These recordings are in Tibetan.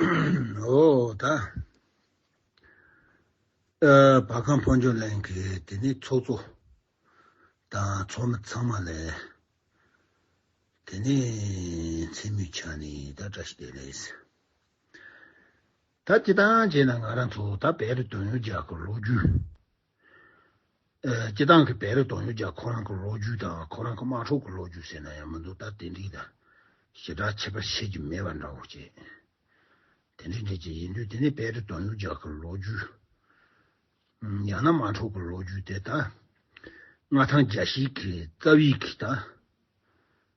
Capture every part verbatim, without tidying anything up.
ཨོ་ད། ཨ་བར་ཁམས་ཕོ་མཆོག་གླིང་གི་དེ་ནས་ཚོགས་གཙོ་དང་ཚོགས་མི་ཚང་མ་ལ་དེ་ནས་མཚན་སྨད་ཆ་ནས་ད་བཀྲ་ཤིས་བདེ་ལེགས། ད་སྤྱིར་བཏང་བྱས་ན་ང་རང་ཚོ་ད་བོད་རིགས་དོན་ཡོད་རྒྱལ་ཁབ་ལོ་རྒྱུས། ཨ་སྤྱིར་བཏང་གི་བོད་རིགས་དོན་ཡོད་རྒྱལ་ཁབ་ཁོ་རང་གི་ལོ་རྒྱུས་དང་ཁོ་རང་གི་དམག་འཁྲུག་གི་ལོ་རྒྱུས་ཟེར་ན་ཡང་མི་འདུག་ད་དེ་འདྲའི་ད་ཞེ་དྲག་ཁྱད་པར་བྱེད་རྒྱུ་མེད་པ་འདྲ་བོ་བྱས། དེ་འདྲའི་འདྲ་ཅིག་ཡིན་དུས་དེ་ནས་བོད་རིགས་དོན་ཡོད་རྒྱལ་ཁབ་ལོ་རྒྱུས། ཡང་ན་དམག་འཁྲུག་གི་ལོ་རྒྱུས་དེ་ད་མངའ་ཐང་རྒྱལ་བཞི་གི་རྩ་བའི་གི་ད་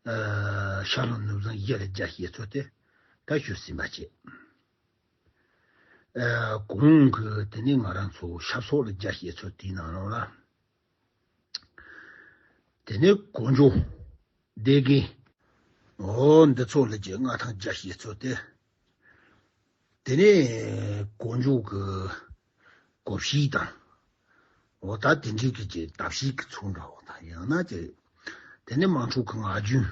ཨ་ཤར་ལྷོ་ནུབ་བྱང་ཡུལ་ལ་རྒྱ་བཤད་ཚུལ་དེ་ད་ཞུས་ཟིན་པ་བྱས། ཨ་གོང་གི་དེ་ནས་ང་རང་ཚོ་ཤར་ཕྱོགས་ལ་རྒྱ་བཤད་ཚུལ་དེའི་ནང་ལོགས་ལ། དེ་ནས་གོ་འཇོ། སྡེ་དགེ། འོ་འདི་ཚོ་ལ་རྒྱ་མངའ་ཐང་རྒྱ་བཤད་ཚུལ་དེ། དེ་ནས་གོ་འཇོ་གི་གོ་བཤད་དང་། འོ་ད་དེ་འདྲའི་གི་ཅིག་ད་བཤད་གི་ཚུལ་འདྲ་བོ་དང་ཡང་ན་ཅིག་དེ་ནས་དམག་འཁྲུག་གི་ངག་རྒྱུན།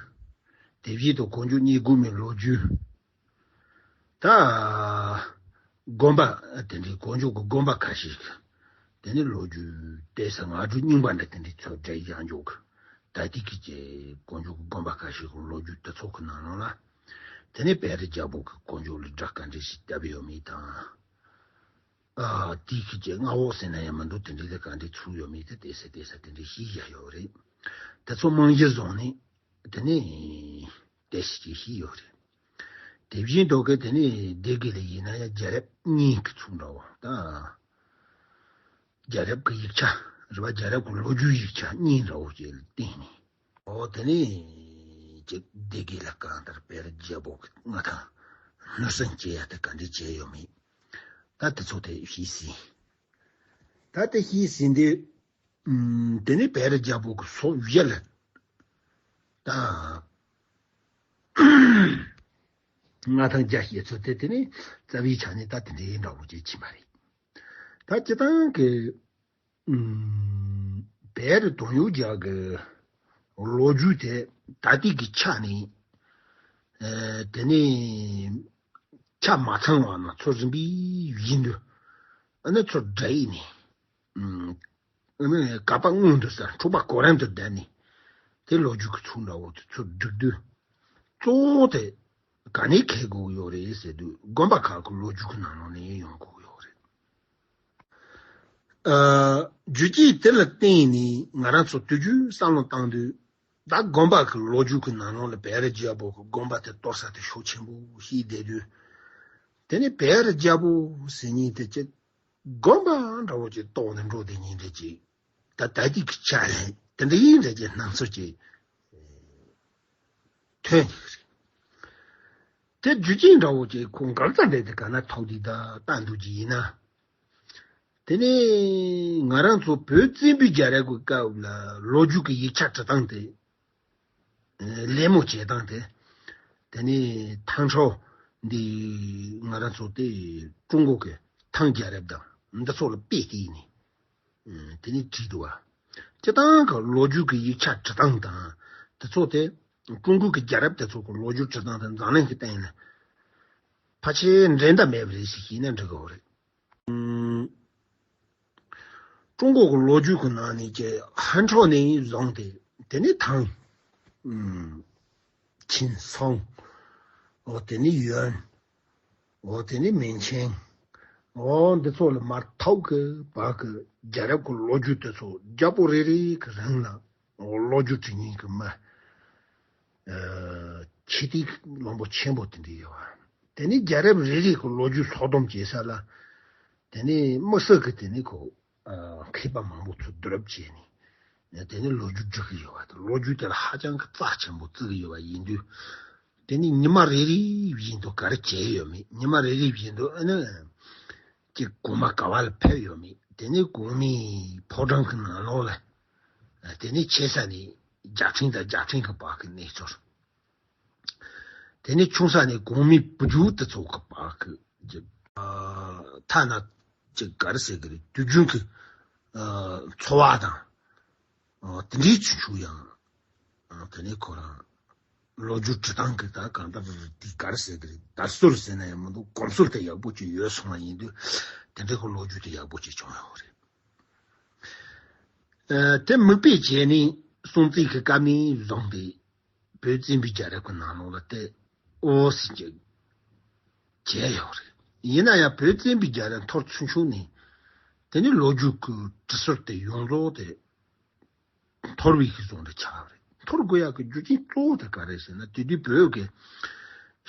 དེ་བཞིན་དུ་གོ་འཇོ་གཉིས་སྒོ་མའི་ལོ་རྒྱུས། ད་དགོན་པ་དེ་འདྲའི་གོ་འཇོ་གི་དགོན་པ་ཁ་ཤས་ཤིག་དེ་ནས་ལོ་རྒྱུས་དེ་ས་ང་ཚོ་རྙིང་པ་འདྲ་དེ་འདྲའི་ཚོ་འདྲ་ཡང་འཇོག་གི་ད་ལྟའི་གི་ཅིག་གོ་འཇོ་གི་དགོན་པ་ཁ་ཤས་ཀྱི་ལོ་རྒྱུས་དེ་ཚོ་གི་ནང་ལོགས་ལ། དེ་ནས་བོད་རིགས་རྒྱལ་པོ་གི་གོ་འཇོ་ལ་དགྲ་ག་འདྲ་ཞིག་བཏབ་ཡོད་མེད་དང་། ཨ་དེའི་གི་ཅིག་མངའ་འོག་ཟེར་ན་ཡང་མི་འདུག་དེ་འདྲའི་ལ་ག་འདྲའི་ཚུལ་ཡོད་མེད་དེ་དེ་ས་དེ་ས་དེ་འདྲའི་ཤེས་བཞག་ཡོད་རེད། དེ་ཚོ་རྨང་གཞི་བཟུང་ནས་དེ་ནས་དེ་ཞིག་ཅིག་ཤེས་ཡོད་རེད། དེ་བཞིན་དུ་གི་དེ་ནས་སྡེ་དགེ་ལ་ཡིན་ན་ཡང་རྒྱལ་རབས་གཉིས་ཀྱི་ཚུལ་འདྲ་བོ་ད། རྒྱལ་རབས་ཀྱི་ཡིག་ཆ་རེད་པ། རྒྱལ་རབས་ཀྱི་ལོ་རྒྱུས་ཡིག་ཆ་གཉིས་འདྲ་བོ་ཅིག་ལ་བརྟེན་ནས། འོ་དེ་ནས་ཅིག་སྡེ་དགེ་ལ་གང་ལྟར་བོད་རྒྱལ་པོ་གི་མངའ་ཐང་ནོར་སྲིད་སྐྱེ་ཡ་དེ་ག་འདྲས་བྱས་ཡོད་མེད། ད་དེ་ཚོ་དེ་ཤེས་ཟིན། ད་དེ་ཤེས་ཟིན་དུས། ཨུམ། དེ་ནས་བོད་རྒྱལ་པོ་གི་སོ་བཞི་ལ་ད་མངའ་ཐང་རྒྱ་བཤད་ཚུལ་དེ་དེ་ནས་རྩ་བའི་ཆ་ནས་ད་དེ་འདྲའི་འདྲ་བོ་ཅིག་ཕྱིན་པ་རེད། ད་སྤྱིར་བཏང་གི་ཨུམ། བོད་དོན་ཡོད་རྒྱལ་གི་ལོ་རྒྱུས་དེ་ད་ལྟའི་གི་ཆ་ནས་ཨ་དེ་ནས་ཆ་མ་ཚང་བ་ན་ཚུར་རིམ་པས་བཞིན་དུ་ཨ་ནི་ཚུར་བསྒྲིགས་ནས། ཨ་ནི་ག་པ་སྔོན་དུ་ཟེར་འཁྲུག་པ་གོ་རིམ་དུ་བསྡད་ནས་དེ་ལོ་རྒྱུས་ཀྱི་ཚུལ་འདྲ་བོ་དེ་ཚུར་བསྒྲིགས་དུས། གཙོ་བོ་དེ་ག་ནས་འཁེལ་དགོས་ཡོད་རེད་ཟེར་དུས་དགོན་པ་ཁག་གི་ལོ་རྒྱུས་ཀྱི་ནང་ལོགས་ནས་ཡོང་དགོས་ཡོད་རེད། ཨ། རྒྱུ་རྐྱེན་དེ་ལ་བརྟེན་ནས་ང་རང་ཚོ་དུས་རྒྱུན་བསམ་བློ་བཏང་དུས། ད་དགོན་པ་གི་ལོ་རྒྱུས་ཀྱི་ནང་ལོགས་ལ་བོད་རྒྱལ་པོ་གི་དགོན་པ་དེ་གཏོར་ས་དེ་ཤུགས་ཆེན་པོ་ཞིག་བསྡད་དུས། དེ་ནས་བོད་རྒྱལ་པོ་ཟེར་མཁན་དེ་ཅིག་དགོན་པ་འདྲ་བོ་ཅིག་གཏོར་ནས་འགྲོ་བསྡད་མཁན་འདྲ་ཅིག་ད་ད་ལྟའི་གི་ཆ་ལ་དེ་འདྲ་ཡིན་འདྲ་ཅིག་སྣང་ཚུལ་ཅིག་ཐོན་ནས་རེད། དེ་རྒྱུ་རྐྱེན་འདྲ་བོ་ཅིག་ཁོ་འགག་རྩ་འདྲ་དེ་ག་ན་ཐོག་དེ་ད་ལྟ་འདུག་གི་ཡིན་ན། དེ་ནས་ང་རང་ཚོ་བོད་བཙན་པོའི་རྒྱལ་རབས་ཀྱི་སྐབས་ལ་ལོ་རྒྱུས་ཀྱི་ཡིག་ཆ་འབྲི་སྟངས་དེ། ལད་མོ་བྱེད་སྟངས་དེ། དེ་ནས་ཐང་ཁྲའོ་འདི་ང་རང་ཚོ་དེ་ཀྲུང་གོ་གི་ཐང་རྒྱལ་རབས་དང་འདི་ཚོ་ལ་དཔེ་བལྟས་ནས། དེ་ནས་བྲིས་འདུག་བ། སྤྱིར་བཏང་གི་ལོ་རྒྱུས་ཀྱི་ཡིག་ཆ་འབྲི་སྟངས་དང་དེ་ཚོ་དེ། ཀྲུང་གོ་གི་རྒྱལ་རབས་དེ་ཚོ་གི་ལོ་རྒྱུས་འབྲི་སྟངས་དེ་འཛམ་གླིང་གི་སྟེང་ལ་ཕལ་ཆེར་འགྲན་ཟླ་མེད་པ་རེད་ཞེས་བཤད་ན་འགྲིག་གི་རེད། ཨུམ། ཀྲུང་གོ་གི་ལོ་རྒྱུས་ཀྱི་ནང་ནས་ཀྱི་ཧན་ཁྲའོ་ནས་བཟུང་སྟེ་དེ་ནས་ཐང་། ཨུམ། ཆིན་སང་། འོ་དེ་ནས་ཡོན། འོ་དེ་ནས་མིང་ཆེན། འོ་འདི་ཚོ་ལ་མར་ཐོག་གི་བར་གི་རྒྱལ་རབས་ཀྱི་ལོ་རྒྱུས་དེ་ཚོ་རྒྱལ་པོ་རེ་རེ་གི་རིང་ལ་འོ་ལོ་རྒྱུས་འབྲི་མཁན་གྱི་མི་ཨ་ཆེ་ཏིག་བློན་པོ་ཆེན་པོ་དེ་འདྲ་ཡོད་བ། དེ་ནས་རྒྱལ་རབས་རེ་རེ་གི་ལོ་རྒྱུས་སོ་བསྡོམས་བྱེད་ས་ལ། དེ་ནས་དམིགས་བསལ་གྱི་དེ་ནས་ཁོ་ཨ་མཁས་པ་མང་པོ་ཚུར་བསྡུ་རུབ་བྱས་ནས་དེ་ནས་ལོ་རྒྱུས་འབྲི་གི་ཡོད་བ་དང་། ལོ་རྒྱུས་དེ་ལ་ཧ་ཅང་གི་རྩ་ཆེན་པོ་བརྩི་གི་ཡོད་བ་ཡིན་དུས། དེ་ནས་ཉི་མ་རེ་རེ་བཞིན་དུ་ག་རེ་བྱས་ཡོད་མེད། ཉི་མ་རེ་རེ་བཞིན་དུ་ཨ་ནི་ཅིག་གོང་མ་ག་བ་ལ་ཕེབས་ཡོད་མེད། དེ་ནས་གོང་མའི་ཕོ་བྲང་གི་ནང་ལོགས་ལ། དེ་ནས་ཆེ་ས་ནས་རྒྱལ་ཕྲན་དང་རྒྱལ་ཕྲན་གྱི་བར་གྱི་གནས་ཚུལ། དེ་ནས་ཆུང་ས་ནས་གོང་མའི་བུ་རྒྱུད་དེ་ཚོ་གི་བར་གྱི་ཅིག་ཨ་ཐ་ན་ཅིག་ག་རེ་ཟེར་གི་རེད། དུས་རྒྱུན་གྱི་ཨ་འཚོ་བ་དང་། ཨ་དེ་འདྲའི་ཆུང་ཆུང་ཡང་ཨ་དེ་ནས་ཁོ་རང་ ལོ་རྒྱུས་འབྲི་སྟངས་ཀྱི་ད་གང་ལྟར་དེ་ག་རེ་ཟེར་གི་རེད། དར་སྲོལ་ཟེར་ན་ཡང་མི་འདུག་གོམས་སྲོལ་དེ་ཡག་པོ་ཅིག་ཡོད་སོང་བ་ཡིན་དུས། དེ་འདྲའི་གི་ལོ་རྒྱུས་དེ་ཡག་པོ་ཅིག་བྱུང་ཡོད་རེད། ཨ། དེ་མིག་དཔེ་བྱས་ནས་སྲོང་བཙན་གྱི་སྐབས་ནས་བཟུང་སྟེ་བོད་བཙན་པོའི་རྒྱལ་རབས་ཀྱི་ནང་ལོགས་ལ་དེ་འོ་ཟེར་གྱི་བྱས་ཡོད་རེད། ཡིན་ན་ཡང་བོད་བཙན་པོའི་རྒྱལ་རབས་འཐོར་ཚུན་ཆོད་ནས་དེ་ནས་ལོ་རྒྱུས་ཀྱི་འབྲི་སྲོལ་དེ་ཡོངས་རྫོགས་དེ་འཐོར་བའི་གི་བཟོ་འདྲ་ཆགས་པ་རེད། འཐོར་དགོས་ཡག་གི་རྒྱུ་རྐྱེན་གཙོ་བོ་དེ་ག་རེ་ཟེར་ན། དེ་དུས་བོད་ཀྱི་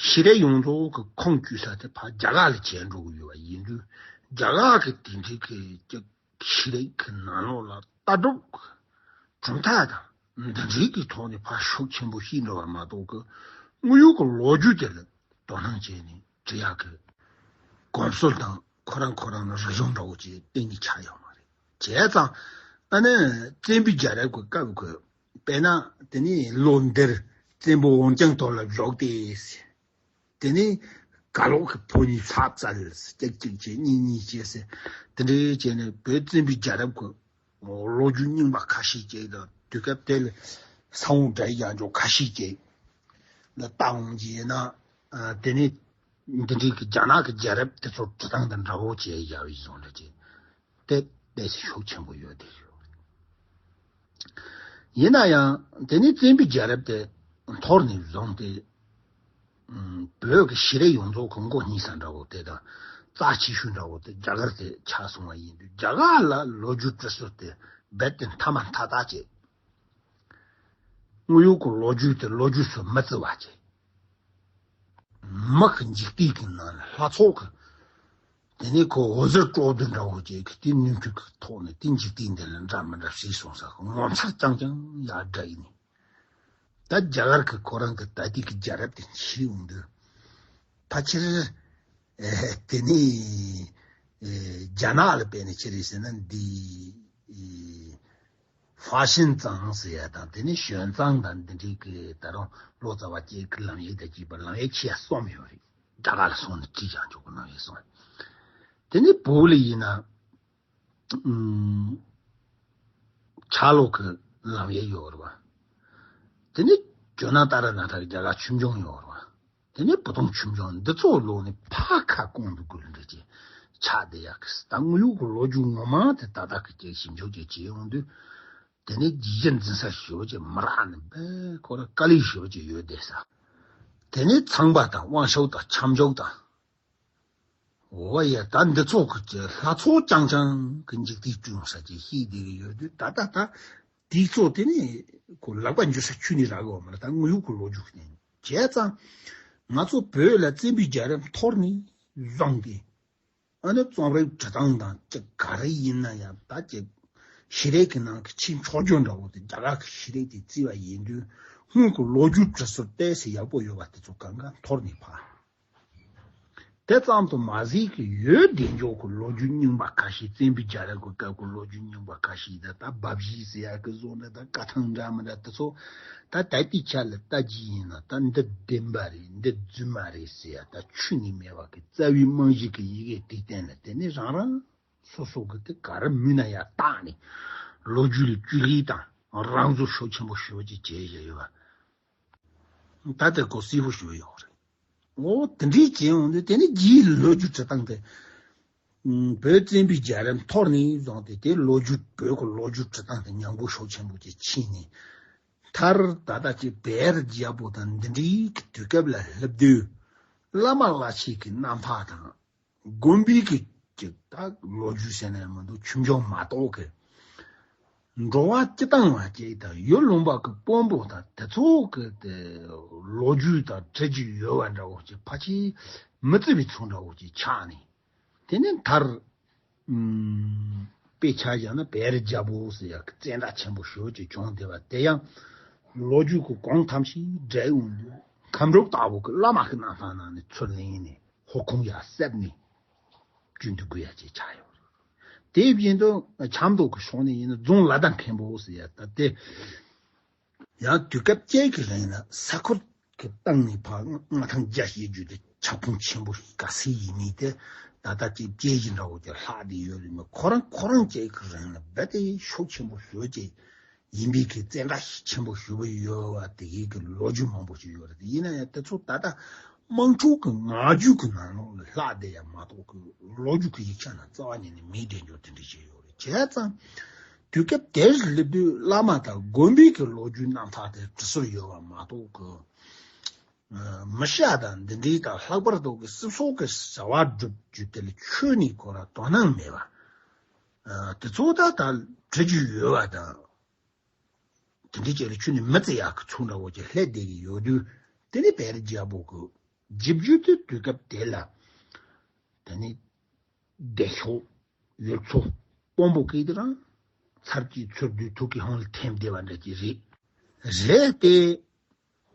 ཤེས་རིག་ཡོངས་རྫོགས་ཀྱི་ཁུངས་བཅོལ་ས་དེ་ཕར་རྒྱ་གར་ལ་བྱས་འགྲོ་གི་ཡོད་པ་ཡིན་དུས། རྒྱ་གར་གྱི་དེ་འདྲའི་གི་ཅིག་ཤེས་རིག་གི་ནང་ལོགས་ལ་ལྟ་གྲུབ་གྲུབ་མཐའ་དང་འདི་འདྲའི་གི་ཐོག་ནས་ཕར་ཤུགས་ཆེན་པོ་ཤེས་འགྲོ་བ་མ་གཏོགས་གི། དངོས་ཡོད་ཀྱི་ལོ་རྒྱུས་དེ་ལ་དོ་སྣང་བྱས་ནས་འབྲི་ཡག་གི་གོམས་སྲོལ་དང་ཁོ་རང་ཁོ་རང་ལ་རིག་གཞུང་འདྲ་བོ་ཅིག་གཏན་ནས་ཆགས་ཡོད་མ་རེད། བྱས་ཙང་ཨ་ནི་བཙན་པོའི་རྒྱལ་རབས་ཀྱི་སྐབས་ཀྱི། དཔེར་ན་དེ་ནས་ལོ་འདིར་བཙན་པོ་འོན་ཀྱང་དོ་ལ་བཞུགས་ཏེ། དེ་ནས་ག་ལོག་གི་ཕོ་ཉའི་ཚབ་བཙལ། གཅིག་གཅིག་བྱས། གཉིས་གཉིས་བྱས་ཟེར། དེ་འདྲའི་བྱས་ནས་བོད་བཙན་པོའི་རྒྱལ་རབས་ཀྱི་ལོ་རྒྱུས་རྙིང་པ་ཁ་ཤས་ཅིག་དང་། དུས་སྐབས་དེ་ལ་ས་བོན་བྲལ་ཡག་འཇོག་ཁ་ཤས་ཅིག་ལ་བལྟ་འོང་རྒྱུ་ཡིན་ན། ཨ། དེ་ནས་འདི་འདྲའི་གི་རྒྱ་ནག་གི་རྒྱལ་རབས་དེ་ཚོ་འབྲི་སྟངས་དང་འདྲ་བོ་བྱས་བཞག་པའི་བཟོ་འདྲ་ཅིག་དེ་དཔེ་ཤུགས་ཆེན་པོ་ཡོད་དེ། ཡིན་ན་ཡང་དེ་ནས་བཙན་པོའི་རྒྱལ་རབས་དེ་འཐོར་ནས་བཟུང་སྟེ། ཨུམ། བོད་ཀྱི་ཤེས་རིག་ཡོངས་རྫོགས་ཀྱི་མགོ་རྙིང་ས་འདྲ་བོ་དེ་དང་རྩ་ཆེ་ཤོས་འདྲ་བོ་དེ་རྒྱ་གར་དེ་ཆགས་སོང་བ་ཡིན་དུས། རྒྱ་གར་ལ་ལོ་རྒྱུས་འབྲི་སྲོལ་དེ་རྦད་དེ་མཐའ་མ་མཐའ་དག་བྱས། དངོས་ཡོད་ཀྱི་ལོ་རྒྱུས་དེ་ལོ་རྒྱུས་སུ་མི་བརྩི་བ་བྱས། མི་གི་འཇིག་རྟེན་གྱི་ནང་ལ་ལྷ་ཚོགས་ཀྱི་དེ་ནས་ཁོ་འོད་ཟེར་སྤྲོ་བསྡུ་འདྲ་བོ་ཅིག་གི་དེ་ནུས་མཐུ་གི་ཐོག་ནས་དེ་འཇིག་རྟེན་འདི་ལ་འདྲ་མི་འདྲ་བྱས་སོང་ས་ངོ་མཚར་རྐྱང་རྐྱང་ཡར་བསྒྲགས་ཡིན། ད་རྒྱ་གར་གྱི་ཁོ་རང་གི་ད་ལྟའི་གི་རྒྱལ་རབས་དེ་འཁྱེར་ཡོང་དུས། ཕལ་ཆེར་ཨེ་དེ་ནས་ཨེ་རྒྱ་ནག་ལ་དཔེ་ནས་ཅི་རེད་ཟེར་ན། འདི་ཨེ་ཧྥ་ཤན་ཙང་ཟེར་ཡ་དང་། དེ་ནས་ཞོན་ཙང་དང་། འདི་འདྲའི་གི་ད་རུང་ལོ་ཙཱ་བ་བཅས་ཀྱི་ལམ་ཡིག་དང་བཅས་པ་ལམ་ཡིག་ཆེ་གསུམ་ཡོད་རེད། རྒྱ་གར་ལ་སོང་ནས་བྲིས་ཀྱང་ཆོག་གི་ལམ་ཡིག་གསུམ། དེ་ནས་བོད་ལ་ཡིན་ན། ཨུམ། ཆ་ལུགས་ཀྱི་ལམ་ཡིག་ཡོད་རེད་བ། དེ་ནས་ཇོ་ནང་ཏཱ་ར་ནཱ་ཐ་གི་རྒྱ་གར་ཆོས་འབྱུང་ཡོད་རེད་བ། དེ་ནས་བོ་དོང་ཆོས་འབྱུང་། འདི་ཚོ་ཀློག་ནས་ཕར་ཁ་སྐོང་དུ་དགོས་འདྲ་ཅིག་ཆགས་བསྡད་ཡག་གི། ད་དངོས་ཡོད་ཀྱི་ལོ་རྒྱུས་ངོ་མ་དེ་ཏག་ཏག་གི་ཅིག་ཞིབ་འཇུག་ཅིག་བྱེད་ཡོང་དུས། དེ་ནས་རྗེས་འཛིན་ས་ཞེ་པོ་ཅིག་མི་རག་ནས། དཔེ་ཁོ་རང་དཀའ་ལས་ཞེ་པོ་ཅིག་ཡོད་བསྡད་ས། དེ་ནས་ཚངས་པ་དང་དབང་ཕྱུག་དང་ཁྱབ་འཇུག་དང་། འོ་ཡ། ད་འདི་ཚོ་གི་ལྷ་ཚོགས་རྐྱང་རྐྱང་གི་འཇིག་རྟེན་སྐྱོང་ས་ཅིག་ཤེས་བསྡད་ཀྱི་ཡོད་དུས། ད་ད་ད་དེ་ཚོ་དེ་ནས་ཁོ་ལག་པ་འཇུ་ས་ཁྱོན་ནས་རག་གི་ཡོད་མ་རེད། ད་དངོས་ཡོད་ཀྱི་ལོ་རྒྱུས་ནས། བྱས་ཙང་ང་ཚོ་བོད་ལ་བཙན་པོའི་རྒྱལ་རབས་འཐོར་ནས་བཟུང་སྟེ། ཨ་ནི་རྩོམ་རིག་འབྲི་སྟངས་དང་ཅིག་ག་རེ་ཡིན་ན་ཡང་། ད་ཅིག་ཤེས་རིག་གི་ནང་གི་ཆེས་མཆོག་གྱུར་འདྲ་བོ་དེ་རྒྱ་གར་གྱི་ཤེས་རིག་དེ་བརྩིས་པ་ཡིན་དུས། སྔོན་གྱི་ལོ་རྒྱུས་འབྲི་སྲོལ་ཏོག་ཙམ་ཡག་པོ་ཡོད་པ་དེ་ཚོ་གང་ག་འཐོར་ནས་ཕར། དེ་ཙམ་དུ་མ་ཟད་ཀྱི་ཡོད་བདེ་འཇོག་གི་ལོ་རྒྱུས་རྙིང་པ་ཁ་ཤས། བཙན་པོའི་རྒྱལ་རབས་ཀྱི་སྐབས་ཀྱི་ལོ་རྒྱུས་རྙིང་པ་ཁ་ཤས། ད་ད་དབའ་བཞེད་ཟེར་ཡག་གི་བཟོ་འདྲ་དང་། བཀའ་ཐང་འདྲ་མི་འདྲ་དེ་ཚོ། ད་ད་ལྟའི་ཆ་ལ་ལྟ་རྒྱུ་ཡིན་ན། ད་འདི་བདེན་པ་རེད། འདི་རྫུན་མ་རེད་ཟེར་ཡ་ད་ཆོས་ནས་མེད་པ་གི་རྩ་བའི་རྨང་གཞི་གི་ཡི་གེ་དེའི་སྟེང་ལ། དེ་ནས་རང་རང་སོ་སོ་གི་དེ་ག་རེ་མོས་ན་ཡ་བཏགས་ནས་ལོ་རྒྱུས་ལ་བཅོས་སྒྲིག་དང་རང་བཟོ་ཤུགས་ཆེན་པོ་ཞེ་པོ་ཅིག་བྱས་བཞག་ཡོད་པ། ད་ལྟ་ཁོ་གསལ་པོ་ཞེ་པོ་ཡོད་རེད། འོ་དེ་འདྲའི་བྱས་ཡོང་དུས། དེ་ནས་རྒྱའི་ལོ་རྒྱུས་འབྲི་སྟངས་དེ། ཨུམ། བོད་བཙན་པོའི་རྒྱལ་རབས་འཐོར་ནས་བཟུང་སྟེ། དེ་ལོ་རྒྱུས། བོད་ཀྱི་ལོ་རྒྱུས་འབྲི་སྟངས་དེ་ཉམས་རྒུད་ཤུགས་ཆེན་པོ་ཅིག་ཕྱིན་ནས། མཐར་ད་ལྟ་ཅིག་བེ་ཧར་རྒྱལ་པོ་དང་འདི་འདྲའི་གི་དུས་སྐབས་ལ་སླེབས་དུས། བླ་མ་བླ་ཆེན་གྱི་རྣམ་ཐར་དང་། དགོན་པའི་གི་ཅིག་ད་ལོ་རྒྱུས་ཟེར་ན་ཡང་མི་འདུག་ཆོས་འབྱུང་མ་གཏོགས་ཀྱི་འགྲོ་བ་སྤྱིར་བཏང་བ་ཅིག་དང་། ཡུལ་ལུང་པ་གི་དཔོན་པོ་དང་དེ་ཚོ་གི་དེ་ལོ་རྒྱུས་དང་འབྲི་རྒྱུ་ཡོད་པ་འདྲ་བོ་ཅིག་ཕལ་ཆེར་མི་བརྩི་བའི་ཚུལ་འདྲ་བོ་ཅིག་ཆགས་ནས། དེ་ནས་མཐར། ཨུམ། དཔེ་ཆ་བཞག་ན་བེ་ཧར་རྒྱལ་པོ་ཟེར་ཡག་གི་བཙན་དྲག་ཆེན་པོ་ཞེ་པོ་ཅིག་བྱུང་བསྡད་པ་དེ་ཡང་ལོ་རྒྱུས་ཀྱི་གོང་ཐམས་ཅད་བསྒྲིགས་ཡོང་དུས། མཁའ་འགྲོ་ལྟ་བུ་གི་བླ་མ་གི་རྣམ་ཐར་ནང་ནས་ཚུར་ལེན་ནས་ཧོར་ཁུང་ཡར་གསེབ་ནས་བཅོས་འདི་དགོས་ཡ་ཅིག་ཆགས་ཡོད་རེད། དེ་བཞིན་དུ་ཆབ་མདོ་གི་ཕྱོགས་ནས་ཡིན་ན་རྫོང་ལ་དྭགས་མཁན་པོ་ཟེར་ཡ་ད་དེ། ཡང་དུས་སྐབས་གཅིག་གི་རིང་ལ་ས་ཁུལ་གྱི་སྟེང་ནས་ཕར་མངའ་ཐང་རྒྱ་བསྐྱེད་རྒྱུ་དེ་ཁྱབ་ཁོངས་ཆེན་པོ་ག་ཚད་ཡིན་མིན་དེ། ད་ལྟ་ཅིག་སྐད་ཆ་འདྲ་བོ་ཅིག་ལྷག་བསྡད་ཡོད་རེད་མོད། ཁོ་རང་ཁོ་རང་གཅིག་གི་རིང་ལ་རྦད་དེ་ཤུགས་ཆེན་པོ་ཞེ་པོ་ཅིག་ ཡིན་པའི་གི་བཙན་དྲག་ཤུགས་ཆེན་པོ་ཞུ་གི་ཡོད་པ་དེ་གའི་གི་ལོ་རྒྱུས་མང་པོ་ཞིག་ཡོད་རེད། ཡིན་ན་ཡང་དེ་ཚོ་ད་ལྟ་དམངས་ཁྲོད་ཀྱི་ངག་རྒྱུན་གྱི་ནང་ལོགས་ལ་ལྷག་བསྡད་ཡ་མ་གཏོགས་གི་ལོ་རྒྱུས་ཀྱི་ཡིག་ཆ་ནང་རྩ་བ་ཉིད་ནས་མེད་བསྡད་འཇོག་དེ་འདྲ་ཞིག་ཡོད་རེད། བྱས་ཙང་དུས་སྐབས་དེར་སླེབས་དུས་བླ་མ་དང་དགོན་པའི་གི་ལོ་རྒྱུས་རྣམ་ཐར་དེ་འབྲི་སྲོལ་ཡོད་པ་མ་གཏོགས་གི་མི་ཤ་དང་འདི་འདྲའི་དང་ལྷག་པར་དུ་གི་སྲིད་ཚོགས་ཀྱི་བྱ་བ་སྒྲུབ་རྒྱུ་དེ་ལ་ཁྱོན་ནས་ཁོ་རང་དོ་སྣང་མེད་པ། དེ་ཚོ་ད་ད་འབྲི་རྒྱུ་ཡོད་པ་དང་། དེ་འདྲའི་ཅིག་ལ་ཁྱོན་ནས་མི་བརྩི་ཡག་གི་ཚུལ་འདྲ་བོ་ཅིག་སླེབས་བསྡད་ཀྱི་ཡོད་དུས། དེ་ནི་བེ་རི་རྒྱལ་པོ་གི་རྗེ་བརྒྱུད་དེ་དུས་སྐབས་དེ་ལ་དེ་ནི་བདེ་མཆོག་ཡུལ་མཚོ་དཔོན་པོ་གིས་དེ་རང་ཚར་གྱི་ཚུར་དུས་ཐུག་གི་ཧང་ལ་འཐེན་བསྡད་པ་འདྲ་ཅིག་རེད། རེད་དེ།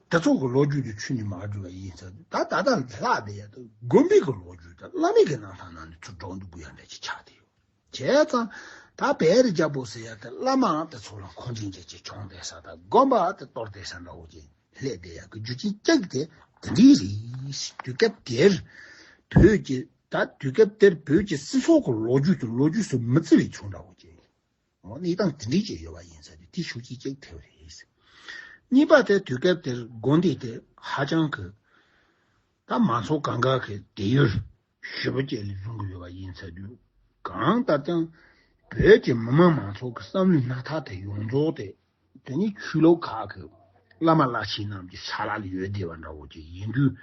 དེ་ཚོ་གི་ལོ་རྒྱུས་དེ་ཁྱོན་ནས་མ་བསྒྲུབས་པ་ཡིན་ཙང་ད་ད་ལྟ་ལྷག་བསྡད་ཡ་དེ་དགོན་པའི་གི་ལོ་རྒྱུས་དང་བླ་མའི་གི་རྣམ་ཐར་ནང་ནས་ཚུར་སྒྲོག་འདུག་དགོས་ཡ་འདྲ་ཅིག་ཆགས་བསྡད་ཡོད། བྱས་ཙང་ད་བེ་རི་རྒྱལ་པོ་ཟེར་ཡ་དེ་བླ་མའང་དེ་ཚོ་ལ་འཁོན་འཛིན་བྱེད་ཀྱི་བྱུང་བསྡད་ས་དང་དགོན་པ་དེ་གཏོར་བསྡད་ས་འདྲ་བོ་ཅིག་སླེབས་བསྡད་ཡ་གི་རྒྱུ་རྐྱེན་གཅིག་དེ་དེ་འདྲའི་རེད། དུས་སྐབས་དེར་བོད་ཀྱི་ད་དུས་སྐབས་དེར་བོད་ཀྱི་སྲིད་ཚོགས་ཀྱི་ལོ་རྒྱུས་དེ་ལོ་རྒྱུས་སུ་མི་བརྩི་བའི་ཚུལ་འདྲ་བོ་ཅིག་འོ་གནས་སྟངས་དེ་འདྲའི་ཅིག་ཡོད་པ་ཡིན་ས་དེ་དེ་ཤུགས་ཀྱིས་གཅིག་ཐེབས་རེད། གཉིས་པ་དེ་དུས་སྐབས་དེར་དགོན་སྡེ་དེ་ཧ་ཅང་གི་ད་མང་ཚོགས་གང་ག་གི་དེ་ཡུལ་ཞེ་པོ་ཅིག་ལ་བཟུང་གི་ཡོད་པ་ཡིན་ས་དུས། གང་ལྟར་ཀྱང་བོད་ཀྱི་མི་དམངས་མང་ཚོགས་ཀྱི་བསམ་བློའི་སྣ་ཐག་དེ་ཡོངས་རྫོགས་དེ་དེ་ནི་ཆོས་ལུགས་ཁག་གི་བླ་མ་བླ་ཆེན་རྣམས་ཀྱི་ས་ལ་ལ་ཡོད་བསྡད་པ་འདྲ་བོ་ཅིག་ཡིན་དུས།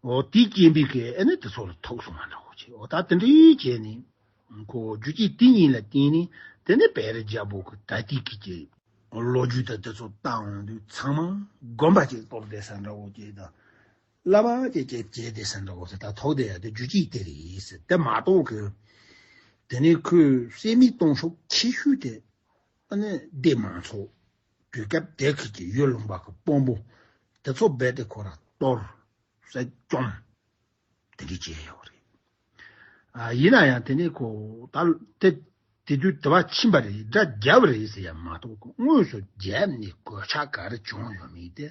འོ་དེའི་རྐྱེན་པས་ཀྱི་ཨ་ནི་དེ་ཚོ་ལ་ཐུག་སོང་བ་འདྲ་བོ་ཅིག་འོ་ད་དེ་འདྲའི་བྱས་ནས། ཁོ་རྒྱུ་རྐྱེན་དེ་གཉིས་ལ་བརྟེན་ནས་དེ་ནས་བེ་རི་རྒྱལ་པོ་གི་ད་ལྟའི་གི་ཀྱི་ལོ་རྒྱུས་དང་དེ་ཚོ་བལྟ་འོང་དུས་ཚང་མ་དགོན་པ་ཅིག་གཏོར་བསྡད་ས་འདྲ་བོ་ཅིག་དང་། བླ་མ་ཅིག་ཅིག་བྱས་བསྡད་ས་འདྲ་བོ་ཟེར་ད་ཐོག་དེ་ཡ་དེ་རྒྱུ་རྐྱེན་དེ་རེད་ཟེར་དེ་མ་གཏོགས་གི། དེ་ནས་ཁོས་བསད་རྨས་གཏོང་ཕྱོགས་ཆེ་ཤོས་དེ་ཨ་ནི་སྡེ་མང་ཚོགས་དུས་སྐབས་དེ་གི་ཀྱི་ཡུལ་ལུང་པ་གི་དཔོན་པོ་དེ་ཚོ་རྦད་དེ་ཁོ་རང་གཏོར། བསད་བཅོམ། དེ་འདྲ་བྱས་ཡོད་རེད། ཨ་ཡིན་ན་ཡང་དེ་ནས་ཁོ་ད་དེ་དེ་དུས་དུ་བ་ཕྱིན་པ་རེད། དགྲ་བརྒྱབ་རེད་ཟེར་ཡ་མ་གཏོགས་དངོས་སུ་བརྒྱབ་ནས་གོད་ཆག་ག་རེ་བྱུང་ཡོད་མེད་དེ།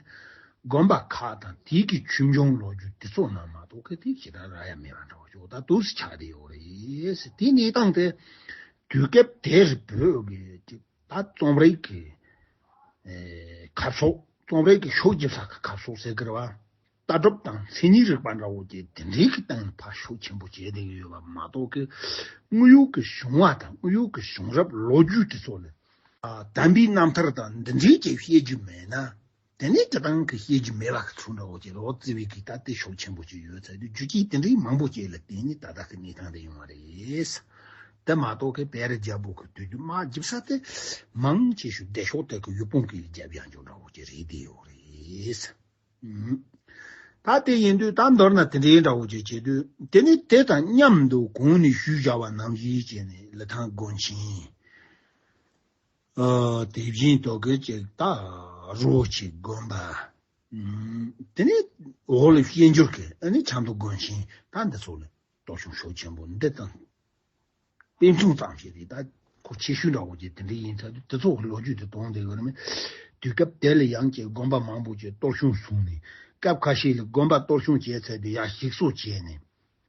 དགོན་པ་ཁག་དང་དེའི་གི་ཆོས་འབྱུང་ལོ་རྒྱུས་དེ་ཚོ་ནང་མ་གཏོགས་གི་དེ་ཞེ་དྲག་རག་ཡ་མེད་པ་འདྲ་བོ་ཞིག་ད་དུས་སུ་ཆགས་བསྡད་ཡོད་རེད་ཟེར། དེ་གནས་སྟངས་དེ་དུས་སྐབས་དེར་བོད་ཀྱི་ད་རྩོམ་རིག་གི་ཁ་ཕྱོགས། རྩོམ་རིག་གི་ཤུགས་རྒྱབ་ས་གི་ཁ་ཕྱོགས་ཟེར་གི་རེད་བ། ལྟ་གྲུབ་དང་མཚན་ཉིད་རིག་པ་འདྲ་བོ་ཅིག་དེ་འདྲའི་གི་སྟེང་ཕར་ཤུགས་ཆེན་པོ་བྱས་བསྡད་ཀྱི་ཡོད་པ་མ་གཏོགས་ཀྱི། དངོས་ཡོད་ཀྱི་བྱུང་བ་དང་དངོས་ཡོད་ཀྱི་བྱུང་རབས་ལོ་རྒྱུས་དེ་ཚོ་ལ། ཨ་དམ་པའི་རྣམ་ཐར་དང་འདི་འདྲའི་ཅིག་བཤད་རྒྱུ་མེད་ན། དེ་ནས་སྤྱི་བཏང་གི་བཤད་རྒྱུ་མེད་པ་གི་ཚུལ་འདྲ་བོ་ཅིག་ལ་འོ་བརྩི་བའི་གི་ད་ལྟའི་ཤུགས་ཆེན་པོ་ཅིག་ཡོད་ཚར་དུས་རྒྱུ་རྐྱེན་དེ་འདྲའི་མང་པོ་ཅིག་ལ་བརྟེན་ནས་ད་ལྟ་གི་གནས་སྟངས་དེ་ཡོང་བ་རེད། དེ་མ་གཏོགས་གི་བེ་རི་རྒྱལ་པོ་གི་དུས་རྒྱུན་མ་བརྒྱབ་ས་དེ་མང་ཆེ་ཤོས་བདེ་མཆོག་དེ་གི་ཡུལ་དཔོན་གི་རྒྱབ་ཡང་འཇོག་འདྲ་བོ་ཅིག་རེད་བསྡད་ཡོད་རེད། ད་དེ་ཡིན་དུས་ད་མདོར་ན་དེ་འདྲའི་འདྲ་བོ་ཅིག་བྱེད་དུས་དེ་ནི་དེ་དང་མཉམ་དུ་གོང་ནས་ཞུས་བཞག་པ་ནང་བཞིན་བྱས་ནས་ལི་ཐང་དགོན་ཆེན། ཨ་དེ་བཞིན་དུ་གི་ཅིག་ད་རོ་ཆེ་དགོན་པ། ཨུམ། དེ་ནས་འོག་ལ་བཤད་འགྱུར་གི་ཨ་ནི་ཆབ་མདོ་དགོན་ཆེན་ད་འདི་ཚོ་ལ་གཏོར་བཤིག་ཤུགས་ཆེན་པོ་འདི་དང་། དཔེ་མཚོན་ཙམ་ཞིག་རེད། ད་ཁོ་ཆེ་ཤོས་འདྲ་བོ་ཅིག་དེ་འདྲ་ཡིན་ཚར་དུས་དེ་ཚོ་གི་ལོ་རྒྱུས་དེ་གཏོང་བསྡད་ཡོད་རེད་མོད། དུས་སྐབས་དེ་ལ་ཡང་ཅིག་དགོན་པ་མང་པོ་ཅིག་གཏོར་བཤིག་བྱུང་ནས་སྐབས་ཁ་ཤས་ལ་དགོན་པ་གཏོར་བཤིག་བྱས་ཚར་དུས་ཡར་ཞིག་གསོ་བྱས་ནས།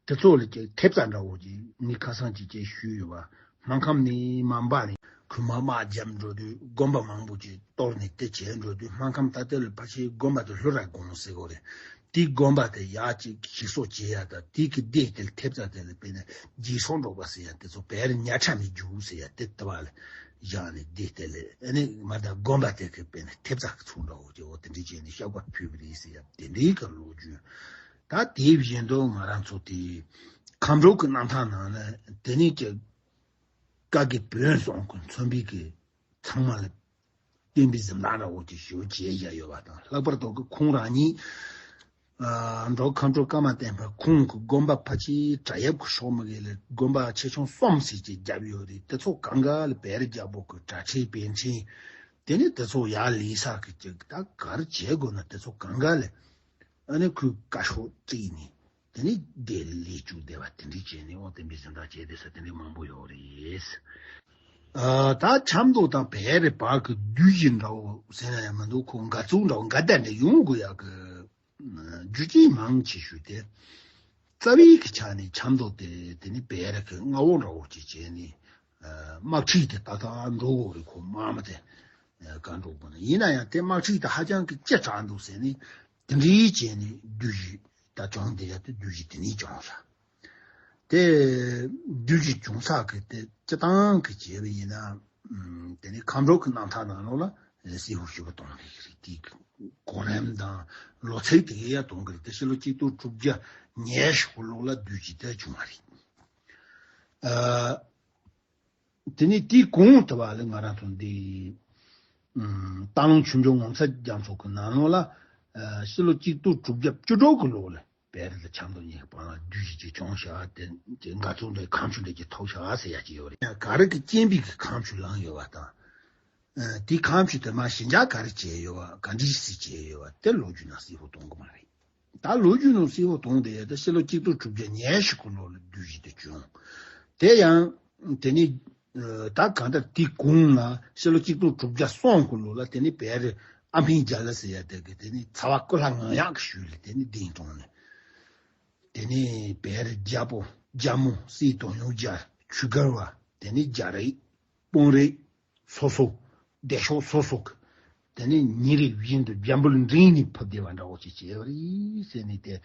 དེ་ཚོ་ལ་ཅིག་ཐེབས་རྩ་འདྲ་བོ་ཅིག་ངས་ཁ་སང་ཅིག་ཅིག་ཞུས་ཡོད་པ། སྨར་ཁམས་ནས་མར་འབབ་ནས་ཁུལ་མ་དམག་བརྒྱབ་འགྲོ་དུས་དགོན་པ་མང་པོ་ཅིག་གཏོར་ནས་དེ་བྱས་འགྲོ་དུས་སྨར་ཁམས་ད་ལྟ་ལ་ཕལ་ཆེར་དགོན་པ་དེ་ལྷུ་ར་དགོན་ཟེར་གོ་རེད། དེའི་དགོན་པ་དེ་ཡར་ཅིག་ཞིག་གསོ་བྱེད་ཡ་དང་དེའི་གི་སྡེ་དེ་ལ་ཐེབས་རྩ་དེ་ལ་དཔེར་ན་རྗེས་སོར་འབྲོག་པ་ཟེར་ཡ་དེ་ཚོ་བེ་རི་ཉ་ཁྲ་མའི་རྒྱུག་ཟེར་ཡ་དེ་ལྟ་བ་ལ་བཞག་ནས་སྡེ་དེ་ལ་ཨ་ནི་མ་ད་དགོན་པ་དེ་གི་དཔེར་ན་ཐེབས་རྩ་གི་ཚུལ་འདྲ་བོ་ཅིག་འོ་དེ་འདྲ་བྱས་ནས་བཤགས་པ་ཕུལ་བ་རེད་ཟེར་ཡ་དེ་འདྲའི་གི་ལོ་རྒྱུས། ད་དེ་བཞིན་དུ་ང་རང་ཚོ་དེ་ཁམས་སྤྲུལ་གྱི་རྣམ་ཐར་ནང་ལ་དེ་ནས་ཀྱི་བཀའ་བརྒྱུད་བོན་གསུམ་གྱིས་མཚོན་པའི་གི་ཚང་མ་ལ་བསྟན་པའི་གཟིམ་ཐང་འདྲ་བོ་ཅིག་ཞུ་བྱས་བཞག་ཡོད་པ་དང་། ལྷག་པར་དུ་གི་ཁོང་རང་ཉིད་ཨ་འབྲོག་ཁམས་སྤྲུལ་ཀརྨ་བསྟན་འཕེལ་ཁོང་གི་དགོན་པ་ཕལ་ཆེར་བྲག་གཡབ་ཀྱི་ཕྱོགས་མ་གི་ལ་དགོན་པ་ཆེ་ཆུང་གསུམ་ཟེར་ཅིག་བརྒྱབ་ཡོད་རེད། དེ་ཚོ་གང་ག་ལ་བེ་རི་རྒྱལ་པོ་གི་གྲྭ་ཁྲིད་པཎ་ཆེན་དེ་ནས་དེ་ཚོ་ཡར་ལེན་ས་གི་ཅིག་ད་ག་རེ་བྱེད་དགོས་ན་དེ་ཚོ་གང་ག་ལ། ཨ་ནི་ཁོས་བཀའ་ཤོག་བྲིས་ནས་དེ་ནས་དེ་ལས་བཅུག་བསྡད་པ་དེ་འདྲ་བྱས་ནས་འོ་བསྟན་པའི་གཟིམ་ཐང་བྱས་བསྡད་ས་དེ་འདྲ་མང་པོ་ཡོད་རེད། ཨ་ད་ཆབ་མདོ་དང་བལ་རི་བར་གྱི་རྡུལ་གཞི་འདྲ་བོ་ཟེར་ན་ཡང་མི་འདུག་ཁོ་འགལ་རྩོད་འདྲ་བོ་འགལ་ཟླ་འདྲ་ཡོང་དགོས་ཡག་གི་རྒྱུ་རྐྱེན་མང་ཆེ་ཤོས་དེ། རྩ་བའི་གི་ཆ་ནས་ཆབ་མདོ་དེ་དེ་ནི་བལ་རི་གི་མངའ་འོག་འདྲ་བོ་ཅིག་བྱས་ནས་དམག་ཁྲིད་དེ་ཏག་ཏག་འགྲོ་དགོས་རེད། ཁོ་དམག་མི་དེ། གང་འགྲོ་དགོས་ན། ཡིན་ན་ཡང་དེ་དམག་འཁྲུག་དེ་ཧ་ཅང་གི་ལྕི་དྲགས་འདུག་ཟེར་ནས། དེ་འདྲའི་བྱས་ནས་བདུད་བཞི་ད་བྱུང་། དེ་ཡ་དེ་བདུད་བཞི་དེ་ནས་བྱུང་ཤག་དེ་བདུད་བཞི་བྱུང་ས་གི་དེ་སྤྱིར་བཏང་གི་བྱས་པ་ཡིན་ན། ཨམ། དེ་ནས་མཁའ་འགྲོ་གི་རྣམ་ཐར་ནང་ལོགས་ལ་གསལ་པོ་ཞེ་པོ་གཏོང་གི་རེད། དེའི་གོ་རིམ་དང་ལོ་ཚིགས་དེ་ག་ཡ་གཏོང་གི་རེད། དེ་ཕྱི་ལོ་གཅིག་སྟོང་དྲུག་བརྒྱ་ཉེར་ཞེ་དགུ་ལོ་ལ་བདུད་བཞི་དེ་བྱུང་བ་རེད། ཨ། དེ་ནས་དེའི་གོང་དུ་བ་ལ་ང་རང་ཚོ་འདི། ཨམ། སྟག་ལུང་ཆོས་འབྱོར་ངོ་མཚར་རྒྱ་མཚོ་གི་ནང་ལོགས་ལ། ཨ། ཕྱི་ལོ་གཅིག་སྟོང་དྲུག་བརྒྱ་བཅུ་དྲུག་གི་ལོ་ལ་བེ་རི་དང་ཆབ་མདོ་གཉིས་ཀྱི་བར་ལ་བདུད་བཞི་ཅིག་བྱུང་ཤག་དེ་ཅིག་འགག་རྩོད་འདྲ་ཁ་མཆུ་འདྲ་ཅིག་ཐོབ་ཤག་ཟེར་ཡ་ཅིག་ཡོད་རེད། ག་རེ་གི་རྐྱེན་པས་གི་ཁ་མཆུ་ལངས་ཡོད་པ་དང་། ཨ། དེའི་ཁ་མཆུ་དེ་མ་གཞི་འཇགས་ག་རེ་བྱས་ཡོད་པ། ག་འདྲ་སེ་བྱས་ཡོད་པ་དེ་ལོ་རྒྱུས་ནང་གསལ་པོ་གཏོང་གི་མ་རེད། ད་ལོ་རྒྱུས་ནང་གསལ་པོ་གཏོང་དེ་ད་ཕྱི་ལོ་གཅིག་སྟོང་དྲུག་བརྒྱ་ཉེར་ཞེ་དགུ་ལོ་ལ་བདུད་བཞི་དེ་བྱུང་། དེ་ཡང་དེ་ནི་ད་གང་ལྟར་དེའི་གོང་ལ་ཕྱི་ལོ་གཅིག་སྟོང་དྲུག་བརྒྱ་གསུམ་གི་ལོ་ལ་དེ་ནི་བེ་རི་ཨ་འཕན་རྒྱལ་ལ་ཟེར་ཡ་དེ་གི་དེ་ནི་ཚ་བ་ཀུ་ལྷ་ངག་ཡག་གི་ཤུལ་ལ་དེ་ནི་གདན་དྲངས་ནས། དེ་ནི་བེ་རི་རྒྱལ་པོ་རྒྱལ་མོ་སྲས་དོན་ཡོད་རྒྱལ། ཆོས་སྒར་བ། དེ་ནི་རྒྱ་རིགས། དཔོན་རིགས་སོ་སོ། སྡེ་ཤོག་སོ་སོ་གི་དེ་ནས་ཉིན་རེ་བཞིན་དུ་རྒྱ་འབུལ་འབྲིང་ནས་ཕུལ་བསྡད་པ་འདྲ་བོ་ཅིག་བྱས་པ་རེད་ཟེར་ནས། དེ་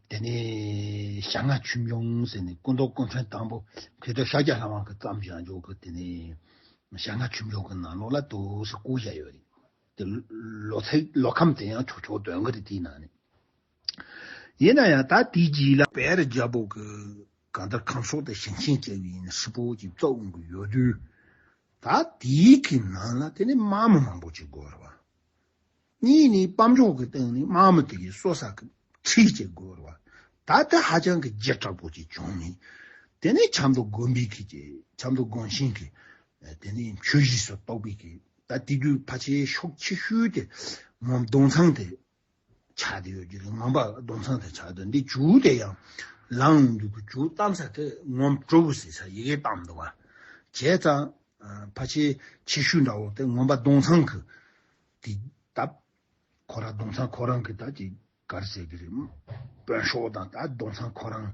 དེ་ནས་ཞྭ་ལྔ་ཆོས་འབྱུང་ཟེར་ནས་སྐུ་མདོག་སྐུ་ཕྲེང་དང་པོ་མཁས་གྲུབ་ཤཱཀྱ་ལྷ་དབང་གིས་བརྩམས་བཞག་འཇོག་གི། དེ་ནས་ཞྭ་ལྔ་ཆོས་འབྱུང་གི་ནང་ལོགས་ལ་དུ་སུ་བཀོད་བཞག་ཡོད་རེད། དེ་ལོ་ཚིགས་ལོ་ཁམས་དེ་ཡང་ཆོག་ཆོག་དོན་གི་རེད། དེའི་ནང་ནས། ཡིན་ན་ཡང་ད་དེའི་རྗེས་ལ་བེ་རི་རྒྱལ་པོ་གི་གང་ལྟར་ཁམས་ཕྱོགས་དེ་ཞིང་ཆེན་བཅས་ཡིན་ཧྲིལ་པོ་ཅིག་བཙུགས་འོང་གི་ཡོད་དུས། ད་དེའི་གི་ནང་ལ་དེ་ནི་དམག་མི་མང་པོ་ཅིག་དགོས་རེད་བ། གཉིས་ནི་དཔལ་འབྱོར་གི་སྟེང་ནས་དམག་མི་དེ་གི་གསོ་ས་གི་ཁྲལ་ཅིག་དགོས་རེད་བ། ད་དེ་ཧ་ཅང་གི་ལྗིད་དྲག་པོ་ཅིག་བྱུང་ནས། དེ་ནས་ཆབ་མདོ་དགོན་པའི་གི་ཅིག་ཆབ་མདོ་དགོན་ཆེན་གི་དེ་ནས་ཆོས་གཞིས་སུ་གཏོགས་པའི་གི་ད་དེ་དུས་ཕལ་ཆེར་ཕྱོགས་ཆེ་ཤོས་དེ་ངོམ་གདུང་ཚང་དེ་ཆགས་བསྡད་ཡོད་ཀྱི་རེད། ངོམ་པ་གདུང་ཚང་དེ་ཆགས་བསྡད། འདི་ཇུས་དེ་ཡང་ལངས་འདུག་གི། ཇུས་བཏང་ས་དེ་ངོམ་གྲུ་གུ་ཟེར་ས་ཡི་གེ་བཏང་འདུག་བ། བྱས་ཙང་ཕལ་ཆེར་ཆེ་ཤོས་འདྲ་བོ་དེ་ངོམ་པ་གདུང་ཚང་གི་དེ་སྟབས། ཁོ་རང་གདུང་ཚང་ཁོ་རང་གི་ད་ཅིག་ག་རེ་ཟེར་གི་རེད། དཔོན་ཤོག་དང་ད་གདུང་ཚང་ཁོ་རང་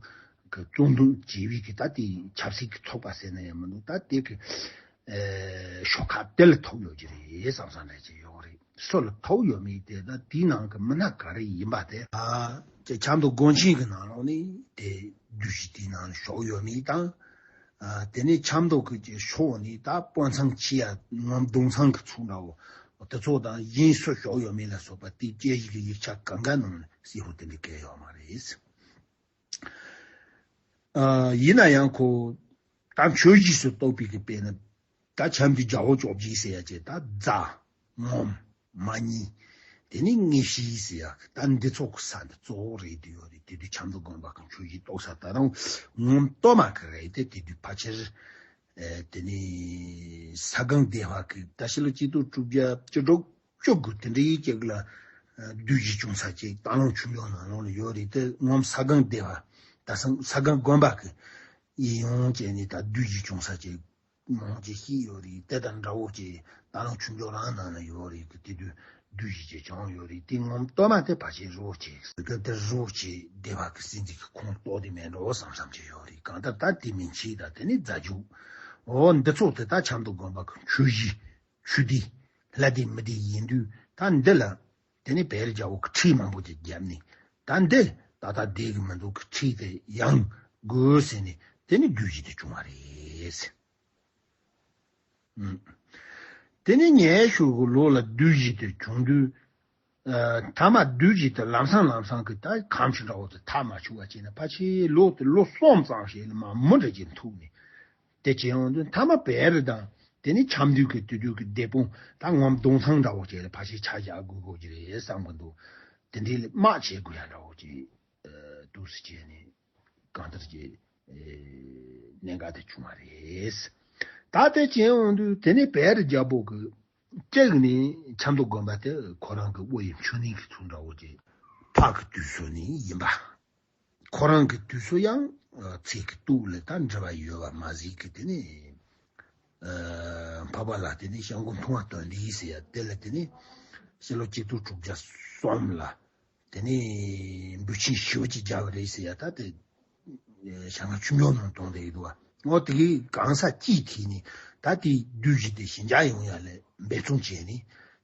གི་བཙོན་དུ་བྱས་པའི་གི་ད་དེ་ཆབ་སྲིད་ཀྱི་ཚོགས་པ་ཟེར་ན་ཡང་མི་འདུག་ད་དེ་གི་ཨེ་ཤོག་ཁག་དེ་ལ་ཐོབ་ཡོད་ཀྱི་རེད་བསམ་བསམ་འདྲ་ཅིག་ཡོད་རེད། སུ་ལ་ཐོབ་ཡོད་མེད་དེ་ད་དེའི་ནང་གི་མི་སྣ་ག་རེ་ཡིན་པ་དེ། ཨ་ཅེ་ཆབ་མདོ་དགོན་ཆེན་གི་ནང་ལོགས་ནས་དེ་བདུད་བཞི་དེའི་ནང་ལ་ཞུགས་ཡོད་མེད་དང་། ཨ་དེ་ནས་ཆབ་མདོ་གི་ཕྱོགས་ནས་ད་དཔོན་ཚང་ཆེ་ཡ་ངོམ་གདུང་ཚང་གི་ཚོགས་འདྲ་བོ་དེ་ཚོ་དང་གཞན་སུ་ཞུགས་ཡོད་མེད་ལ་སོགས་པ་དེའི་དཔྱད་གཞི་གི་ཡིག་ཆ་གང་ག་ནང་ལ་གསལ་པོ་དེ་འདྲ་བཀོད་ཡོད་མ་རེད། ཨ་ཡིན་ན་ཡང་ཁོ་ད་ཆོས་གཞིས་སུ་གཏོགས་པའི་གི་དཔེར་ན་ད་ཆབ་མདོའི་རྒྱལ་པོ་བཅོ་བརྒྱད་ཟེར་ཡ་ཅིག་ད་རྫ། ངོམ། མ་ཉི། དེ་ནས་དངོས་གཞི་ཟེར་ཡག་ད་འདི་ཚོ་གི་ས་འདི་གཙོ་བོ་རེད་དུ་ཡོད་རེད། དེ་དུས་ཆབ་མདོ་དགོན་པ་གི་ཆོས་གཞིས་གཏོགས་ས་ད་རུང་ངོམ་སྟོད་མ་གི་རེད་དེ། དེ་དུས་ཕལ་ཆེར་ཨེ་དེ་ནས་ས་སྒང་སྡེ་བ་གི་ད་ཕྱི་ལོ་གཅིག་སྟོང་དྲུག་བརྒྱ་བཅུ་དྲུག་བཅུ་དགུ་དེ་འདྲའི་ཅིག་ལ་ཨ་བདུད་བཞི་བྱུང་ས་ཅིག་སྟག་ལུང་ཆོས་འབྱུང་ནང་ལོགས་ལ་ཡོད་རེད་དེ། ངོམ་ས་སྒང་སྡེ་བ་ད་ས་ས་སྒང་དགོན་པ་གི་ཡིན་ཡོང་བྱས་ནས་ད་བདུད་བཞི་བྱུང་ས་ཅིག་མང་ཆེ་ཤོས་ཡོད་རེད། དེ་དང་འདྲ་བོ་ཅིག་སྟག་ལུང་ཆོས་འབྱུང་རང་ནང་ན་ཡོད་རེད་གི། དེ་དུས་བདུད་བཞི་ཅིག་བྱུང་ཡོད་རེད། དེ་ངོམ་སྟོད་མ་དེ་ཕལ་ཆེར་རི་བོ་ཆེ་གི་དེ་རི་བོ་ཆེ་སྡེ་བ་གི་སྲིད་འཛིན་གི་ཁོངས་གཏོགས་དེ་མེད་འགྲོ་བསམ་བསམ་ཅིག་ཡོད་རེད། གང་ལྟར་ད་དེ་མིན་ཆེ་ད་དེ་ནི་རྫ་རྒྱུད། འོ་འདི་ཚོ་དེ་ད་ཆབ་མདོ་དགོན་པ་གི་ཆོས་གཞིས་ཆོས་སྡེ་ལྷ་སྡེ་མི་སྡེ་ཡིན་དུས་ད་འདི་ལ་དེ་ནི་བེ་རི་རྒྱལ་པོ་གི་ཁྲལ་མང་པོ་ཅིག་བརྒྱབ་ནས་ད་འདི་ད་ལྟ་བསྡད་གི་མི་འདུག་གི། ཁྲལ་དེ་ཡང་དགོས་ཟེར་ནས་དེ་ནི་བདུད་བཞི་དེ་བྱུང་བ་རེད། དེ་ནས་ཉེ་ཤོས་ཀྱི་ལོ་ལ་བདུད་བཞི་དེ་བྱུང་དུས། ཨ་མཐའ་མ་བདུད་བཞི་དེ་ལམ་སང་ལམ་སང་གི་ད་གང་ཆུ་འདྲ་བོ་དེ་ཐག་མ་ཆོད་པ་བྱས་ན་ཕལ་ཆེར་ལོ་དེ་ལོ་གསུམ་ཙམ་ཞིག་ལ་མ་མུ་འདྲ་ཅིག་ཐུག་ནས་དེ་བྱས་ཡོང་དུས་མཐའ་མ་བེ་རི་དང་དེ་ནས་ཆབ་མདོའི་གི་དེ་དུས་ཀྱི་སྡེ་དཔོན་ད་ངོམ་གདུང་ཚང་འདྲ་བོ་བྱས་ལ་ཕལ་ཆེར་ཆ་བཞག་དགོས་དགོས་ཀྱི་རེད་བསམ་གི་འདུག་དེ་འདྲའི་ལ་དམག་བྱེད་དགོས་ཡ་འདྲ་བོ་ཅིག་འདུག་སེ་བྱས་ནས། གང་ལྟར་གྱི་ཨེ་གནད་འགག་དེ་བྱུང་བ་རེད། ད་དེ་བྱས་ཡོང་དུས་དེ་ནས་བེ་རི་རྒྱལ་པོ་གི་གཅིག་ནས་ཆབ་མདོ་དགོན་པ་དེ་ཁོ་རང་གི་དབུ་ཡི་མཆོད་གནས་ཀྱི་ཚུལ་འདྲ་བོ་ཅིག་ཕག་གི་དུས་སུ་ནས་ཡིན་པ། ཁོ་རང་གི་དུས་སུ་ཡང་ཚེས་ཀྱི་དུས་ལ་ད་འབྲེལ་བ་ཡོད་པ་མ་ཟད་ཀྱི་དེ་ནས་ཨ་འཕགས་པ་ལྷ་དེ་ནས་སྐྱབས་མགོན་མཐོང་བ་དོན་ལྡན་ཟེར་ཡ་དེ་ལ་དེ་ནས་ཕྱི་ལོ་གཅིག་སྟོང་དྲུག་བརྒྱ་གསུམ་ལ། དེ་ནས་འབུལ་ཆེན་ཞེ་པོ་ཅིག་བརྒྱབ་པ་རེད་ཟེར་ཡ། ད་དེ་ཞྭ་སྔ་ཆོས་འབྱུང་ནང་གཏོང་བསྡད་ཡོད་འདུག་བ། འོ་དེ་གི་གང་ས་ཅིའི་ཐད་ནས་ད་དེའི་བདུད་བཞི་དེ་ཞི་འཇགས་ཡོང་ཡ་ལ་འབད་བརྩོན་བྱས་ནས།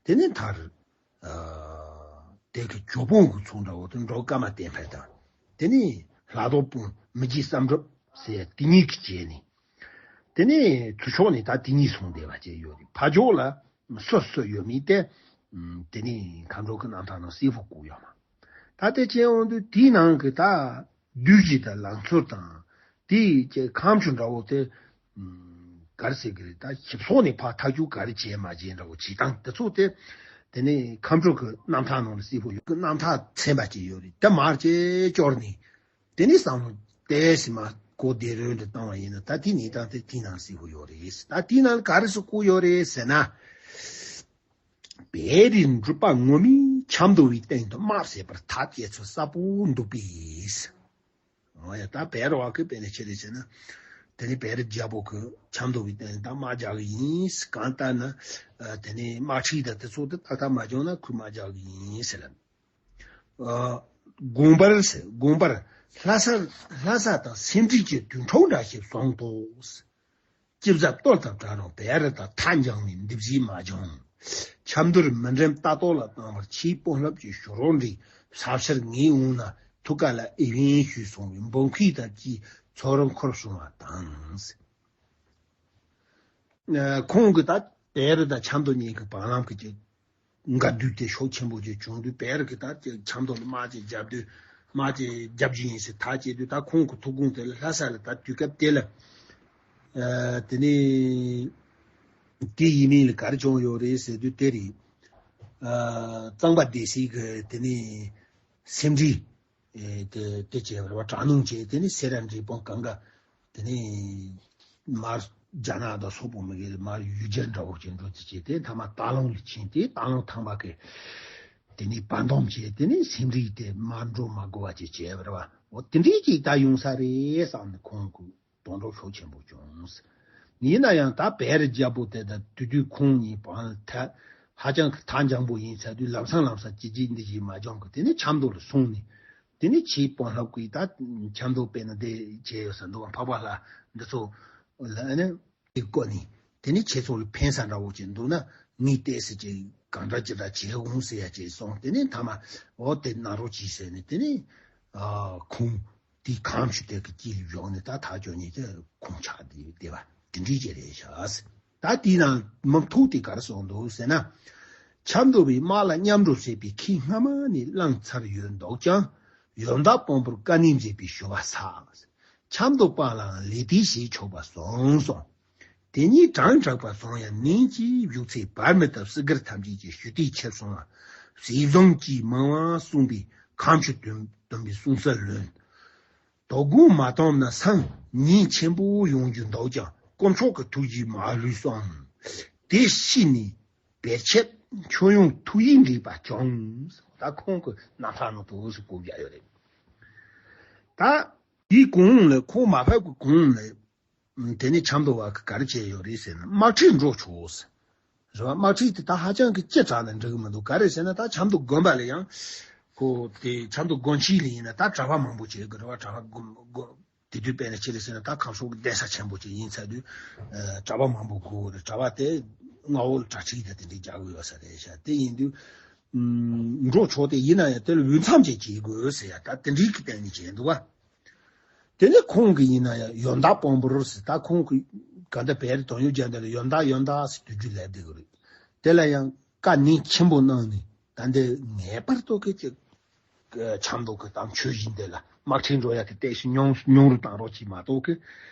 དེ་ནས་མཐར་དེ་གི་གྱོད་དཔོན་གྱི་ཚོགས་འདྲ་བོ་དེ་འབྲོག་ཀརྨ་བསྟན་འཕེལ་དང་། དེ་ནས་ལྷ་ཐོག་དཔོན་མི་རྗེ་བསམ་གྲུབ་ཟེར་དེ་གཉིས་ཀྱིས་བྱས་ནས། དེ་ནས་ཚུར་ཕྱོགས་ནས་ད་དེ་གཉིས་སོང་བསྡད་པ་བྱས་ཡོད་རེད། ཕར་ཕྱོགས་ལ་སོ་སོ་ཡོད་མི་དེ། དེ་ནས་མཁའ་འགྲོ་གི་རྣམ་ཐར་ནང་གསལ་པོ་བཀོད་ཡོད་མ། ད་དེ་བྱས་འོང་དུས་དེའི་ནང་གི་ད་བདུད་བཞི་དང་ལང་ཚོ་དང་། དེའི་ཀྱི་ཁམས་ཆུ་འདྲ་བོ་དེ། ག་རེ་ཟེར་གི་རེད། ད་ཞིབ་སོགས་ནས་ཕར་ཐག་གཅོད་ག་རེ་བྱས་མ་བྱས་འདྲ་བོ་བྱེད་སྟངས་དེ་ཚོ་དེ། དེ་ནས་མཁའ་འགྲོ་གི་རྣམ་ཐར་ནང་ལ་གསལ་པོ་ཡོད་གི། རྣམ་ཐར་ཚན་པ་ཅིག་ཡོད་རེད། དེ་མར་ཅེ་སྐྱོར་ནས། དེ་ནས་བསམ་བློ་དེ་ཟིན་མ་གོ་བདེ་རོལ་འདྲ་བཏང་བ་ཡིན་ན། ད་དེ་ནས་ད་དེ་དེའི་ནང་གསལ་པོ་ཡོད་རེད། ད་དེའི་ནང་ག་རེ་ཟེར་བཀོད་ཡོད་རེད་ཟེར་ན། བེ་རི་འབྲུག་པ་ངོ་མས་ཆབ་མདོ་བའི་སྟེང་དུ་དམག་བྱས་པར་ཐབས་དཔྱད་ཚུལ་གསལ་པོ་འདུག་པས། འོ་ཡ། ད་བེ་རི་བ་གི་དཔེ་ནས་ཆེ་རེ་བྱས་ན། དེ་ནས་བེ་རི་རྒྱལ་པོ་གི་ཆབ་མདོ་བའི་སྟེང་ད་དམག་རྒྱག་གི་ཡིན། གང་ལྟར་ན་དེ་ནས་དམག་ཁྲིད་དང་དེ་ཚོ་དེ་ཏག་ཏག་མ་བྱུང་ན་ཁོས་དམག་རྒྱག་གི་ཡིན་ཟེར། དགོངས་པར་ཟེར། དགོངས་པར་ལྷ་ས་ལྷ་ས་དང་སེ་འབྲས་ཀྱི་དུས་འཁྲུག་འདྲ་ཞིག་སོང་དོ། ཅི་བཟའ་གཏོར་དང་བྲལ་རུང་བེ་རི་དང་མཐའ་འགྱངས་ནས་འདི་བཞིན་མ་བྱུང་། ཆབ་མདོར་མི་འགྲིམ་ལྟ་རྟོག་ལ་བཏང་བར་ཆེས་དཔོན་སློབ་ཀྱི་ཞུ་རོགས་འདྲི་ས་ཕྱིར་ངའི་འོང་ན་ཐུགས་ཀ་ལ་ཨེ་བན་ཞུས་སོང་བའི་འབོད་མཁན་དང་བཅས་ཚོར་འཁོར་བྱུང་བ་དང་། ཁོང་གིས་ད་བེ་རི་དང་ཆབ་མདོ་གཉིས་ཀྱི་བར་ལམ་གྱི་འགལ་འདུ་དེ་ཤུགས་ཆེན་པོ་ཅིག་བྱུང་དུས། བེ་རི་གིས་ད་ཆབ་མདོ་ལ་དམག་ཅིག་རྒྱབ་དུས། དམག་ཅིག་རྒྱབ་རྒྱུ་ཡིན་ཟེར་ཐག་བཅད་དུས། ད་ཁོང་གི་ཐུགས་དགོངས་དེ་ལ་ལྷ་ས་ལ་ད་དུས་སྐབས་དེ་ལ། ཨ། དེ་ནས་དེ་ཡིན་མིན་ལ་ག་རེ་བྱུང་ཡོད་རེད་ཟེར་དུས་དེ་རེད། ཨ། གཙང་པ་སྡེ་སྲིད་ཀྱི་དེ་ནས་སེ་འབྲས། ཨེ། དེ་དེ་བྱས་པ་རེད་པ། དྲག་གནོན་བྱས། དེ་ནས་སེ་ར་འབྲས་སྤུངས་གང་ག་དེ་ནས་མར་རྒྱ་ནག་དང་སོག་པོ་མི་གི་མར་ཡུལ་གྱར་འདྲ་བོ་ཅིག་འགྲོ་དུས་བྱས། དེ་མཐའ་མ་སྟག་ལུང་ལ་ཕྱིན་ཏེ། སྟག་ལུང་ཐང་པ་གི་དེ་ནས་བར་འདུམ་བྱས། དེ་ནས་སེ་འབྲས་དེ་མར་འགྲོ་མ་དགོས་པ་ཅིག་བྱས་པ་རེད་པ། འོ་དེ་འདྲའི་ཅིག་ད་ཡོང་ས་རེད་བསམ་ནས་ཁོང་གི་དོན་གྲུབ་ཤུགས་ཆེན་པོ་བྱུང་། ཡིན་ན་ཡང་ད་བེ་རི་རྒྱལ་པོ་དེ་དང་དེ་དུས་ཁོང་གཉིས་བར་ཐད་ཧ་ཅང་གི་ཐག་འཇམ་པོ་ཡིན་ཚར་དུས། ལམ་སང་ལམ་སང་ཅི་བྱེད་འདི་བྱེད་མ་བྱུང་གི། དེ་ནས་ཆབ་མདོ་ལ་སོང་ནས། དེ་ནས་ཆེས་དཔོན་སློབ་ཀྱིས་ད་ཆབ་མདོ་དཔེར་ན་འདི་བྱས་ཡོད་ས་འདུག་ག་འཕགས་པ་ལྷ་འདི་ཚོ་ལ་ནི་དེ་བསྐོ་ནས། དེ་ནས་ཁྱེད་ཚོ་ལ་ཕན་ས་འདྲ་བོ་ཅིག་འདུག་ན་ངས་ཏོག་ཙམ་ཅིག་གང་འདྲ་ཅི་འདྲ་བྱེད་འོང་ཟེར་ཡ་ཅིག་གསུངས། དེ་ནས་མཐའ་མ་འོ་དེ་གནང་རོགས་གྱིས་ཟེར་ནས། དེ་ནས་ཨ་ཁོང་དེའི་ཁམས་ཆུ་དེ་གི་དཀྱིལ་ལ་བཞག་ནས། ད་ཐག་གཅོད་ནས་དེ་ཁོང་ཆགས་བསྡད་པ་དེ་འདྲའི་ཅིག་རེད་ཤག། ད་དེའི་ནང་མུ་མཐུད་དེ་ག་རེ་གསུངས་འདུག་ཟེར་ན། ཆབ་མདོ་བའི་དམག་ལ་མཉམ་འགྲོ་བྱས་པའི་ཁས་སྔ་མ་ནས་བླངས་ཚར་ཡོད་འདུག་ཀྱང་། ཡོན་བདག་དཔོན་པོར་བཀའ་གནང་མཛད་པའི་ཞུ་བ་ཟབ། ཆབ་མདོ་པ་ལའང་ལེགས་བསྟན་བྱས་ཆོག་པ་གསུངས་སོང་། དེ་ཉིད་དྲང་དྲག་པ་སོང་ཡང་། ནིང་ཅིག་བཞུགས་ཚེ་བར་མི་དང་སྲིད་སྒེར་ཐམས་ཅད་ཀྱི་ཞུ་གཏུག་ཁྱེར་སོང་བ། ཟས་བཟང་གིས་མང་བ་གསུངས་པའི་ཁམས་ཆུ་སྟོན་སྟོན་པའི་གསུང་སར་ལོན། དོ་དགོང་མ་བཏང་ན་སང་ཉིན་ཆེན་པོ་ཡོང་རྒྱུ་འདུག་ཀྱང་། དཀོན་མཆོག་གི་ཐུགས་རྗེས་མ་ལུས་སོང་། དེ་ཤི་ནས་བེར་ཆད་ཁྱོན་ཡོངས་ཐུགས་ཡིད་འགྲིག་པ་བྱུང་། ད་ཁོང་གི་རྣམ་ཐར་ནང་དུ་འོ་ཟེར་བཀོད་བཞག་ཡོད་རེད། ད་དེའི་གོང་ལ་ཁོང་མ་ཕེབས་ཀྱི་གོང་ལ། དེ་ནས་ཆབ་མདོ་བ་གིས་ག་རེ་བྱས་ཡོད་རེད་ཟེར་ན། དམག་ཁྲིད་འགྲོ་ཆོག་ཟེར། རེད་བ། དམག་ཁྲིད་དེ་ད་ཧ་ཅང་གི་ཅི་དྲག་ན་འགྲིག་གི་མི་འདུག། ག་རེ་ཟེར་ན། ད་ཆབ་མདོ་དགོན་པ་ལ་ཡང་ཁོ་དེ་ཆབ་མདོ་དགོན་ཆེན་ལ་ཡིན་ན་ད་གྲྭ་པ་མང་པོ་བྱེད་དགོས་རེད་བ། གྲྭ་པ་དགོན་དགོན་དེ་དུས་དཔེར་ན་ཆི་རེད་ཟེར་ན། ད་ཁམས་ཕྱོགས་ཀྱི་གདན་ས་ཆེན་པོ་ཅིག་ཡིན་ཚར་དུས། ཨ། གྲྭ་པ་མང་པོ་དགོས་རེད། གྲྭ་པ་དེ་མངའ་འོག་ལ་གྲྭ་ཁྲིད་དང་དེ་འདྲའི་རྒྱག་གི་ཡོད་ས་རེད་ཤག། དེ་ཡིན་དུས་ཨམ་འགྲོ་ཆོག་སྟེ། ཡིན་ན་ཡང་དེ་ལ་འོས་འཚམ་ཅིག་བྱེད་དགོས་ཟེར་ཡ། ད་དེ་འདྲའི་གི་སྟེང་ནས་བྱས་འདུག་བ། དེ་ནས་ཁོང་གིས་ཡིན་ན་ཡང་ཡོན་བདག་དཔོན་པོར་ཟེར། ད་ཁོང་གིས་ག་འདྲ་བེ་རི་དོན་ཡོད་རྒྱལ་འདི་ལ་ཡོན་བདག་ཡོན་བདག་ཟེར་དུས་རྒྱུན་ལབ་བསྡད་ཀྱི་རེད། དེ་ལ་ཡང་བཀའ་གནང་ཆེན་པོ་གནང་ནས། ད་འདི་ངེས་པར་དུ་གི་ཅིག་ཆབ་མདོ་གི་དམ་ཆོས་གཞི་འདི་ལ་དམག་ཁྲིད་འགྲོ་ཡ་གི་ཏོག་ཙམ་ཉུང་ཉུང་རུ་བཏང་རོགས་གྱིས་མ་གཏོགས་གི།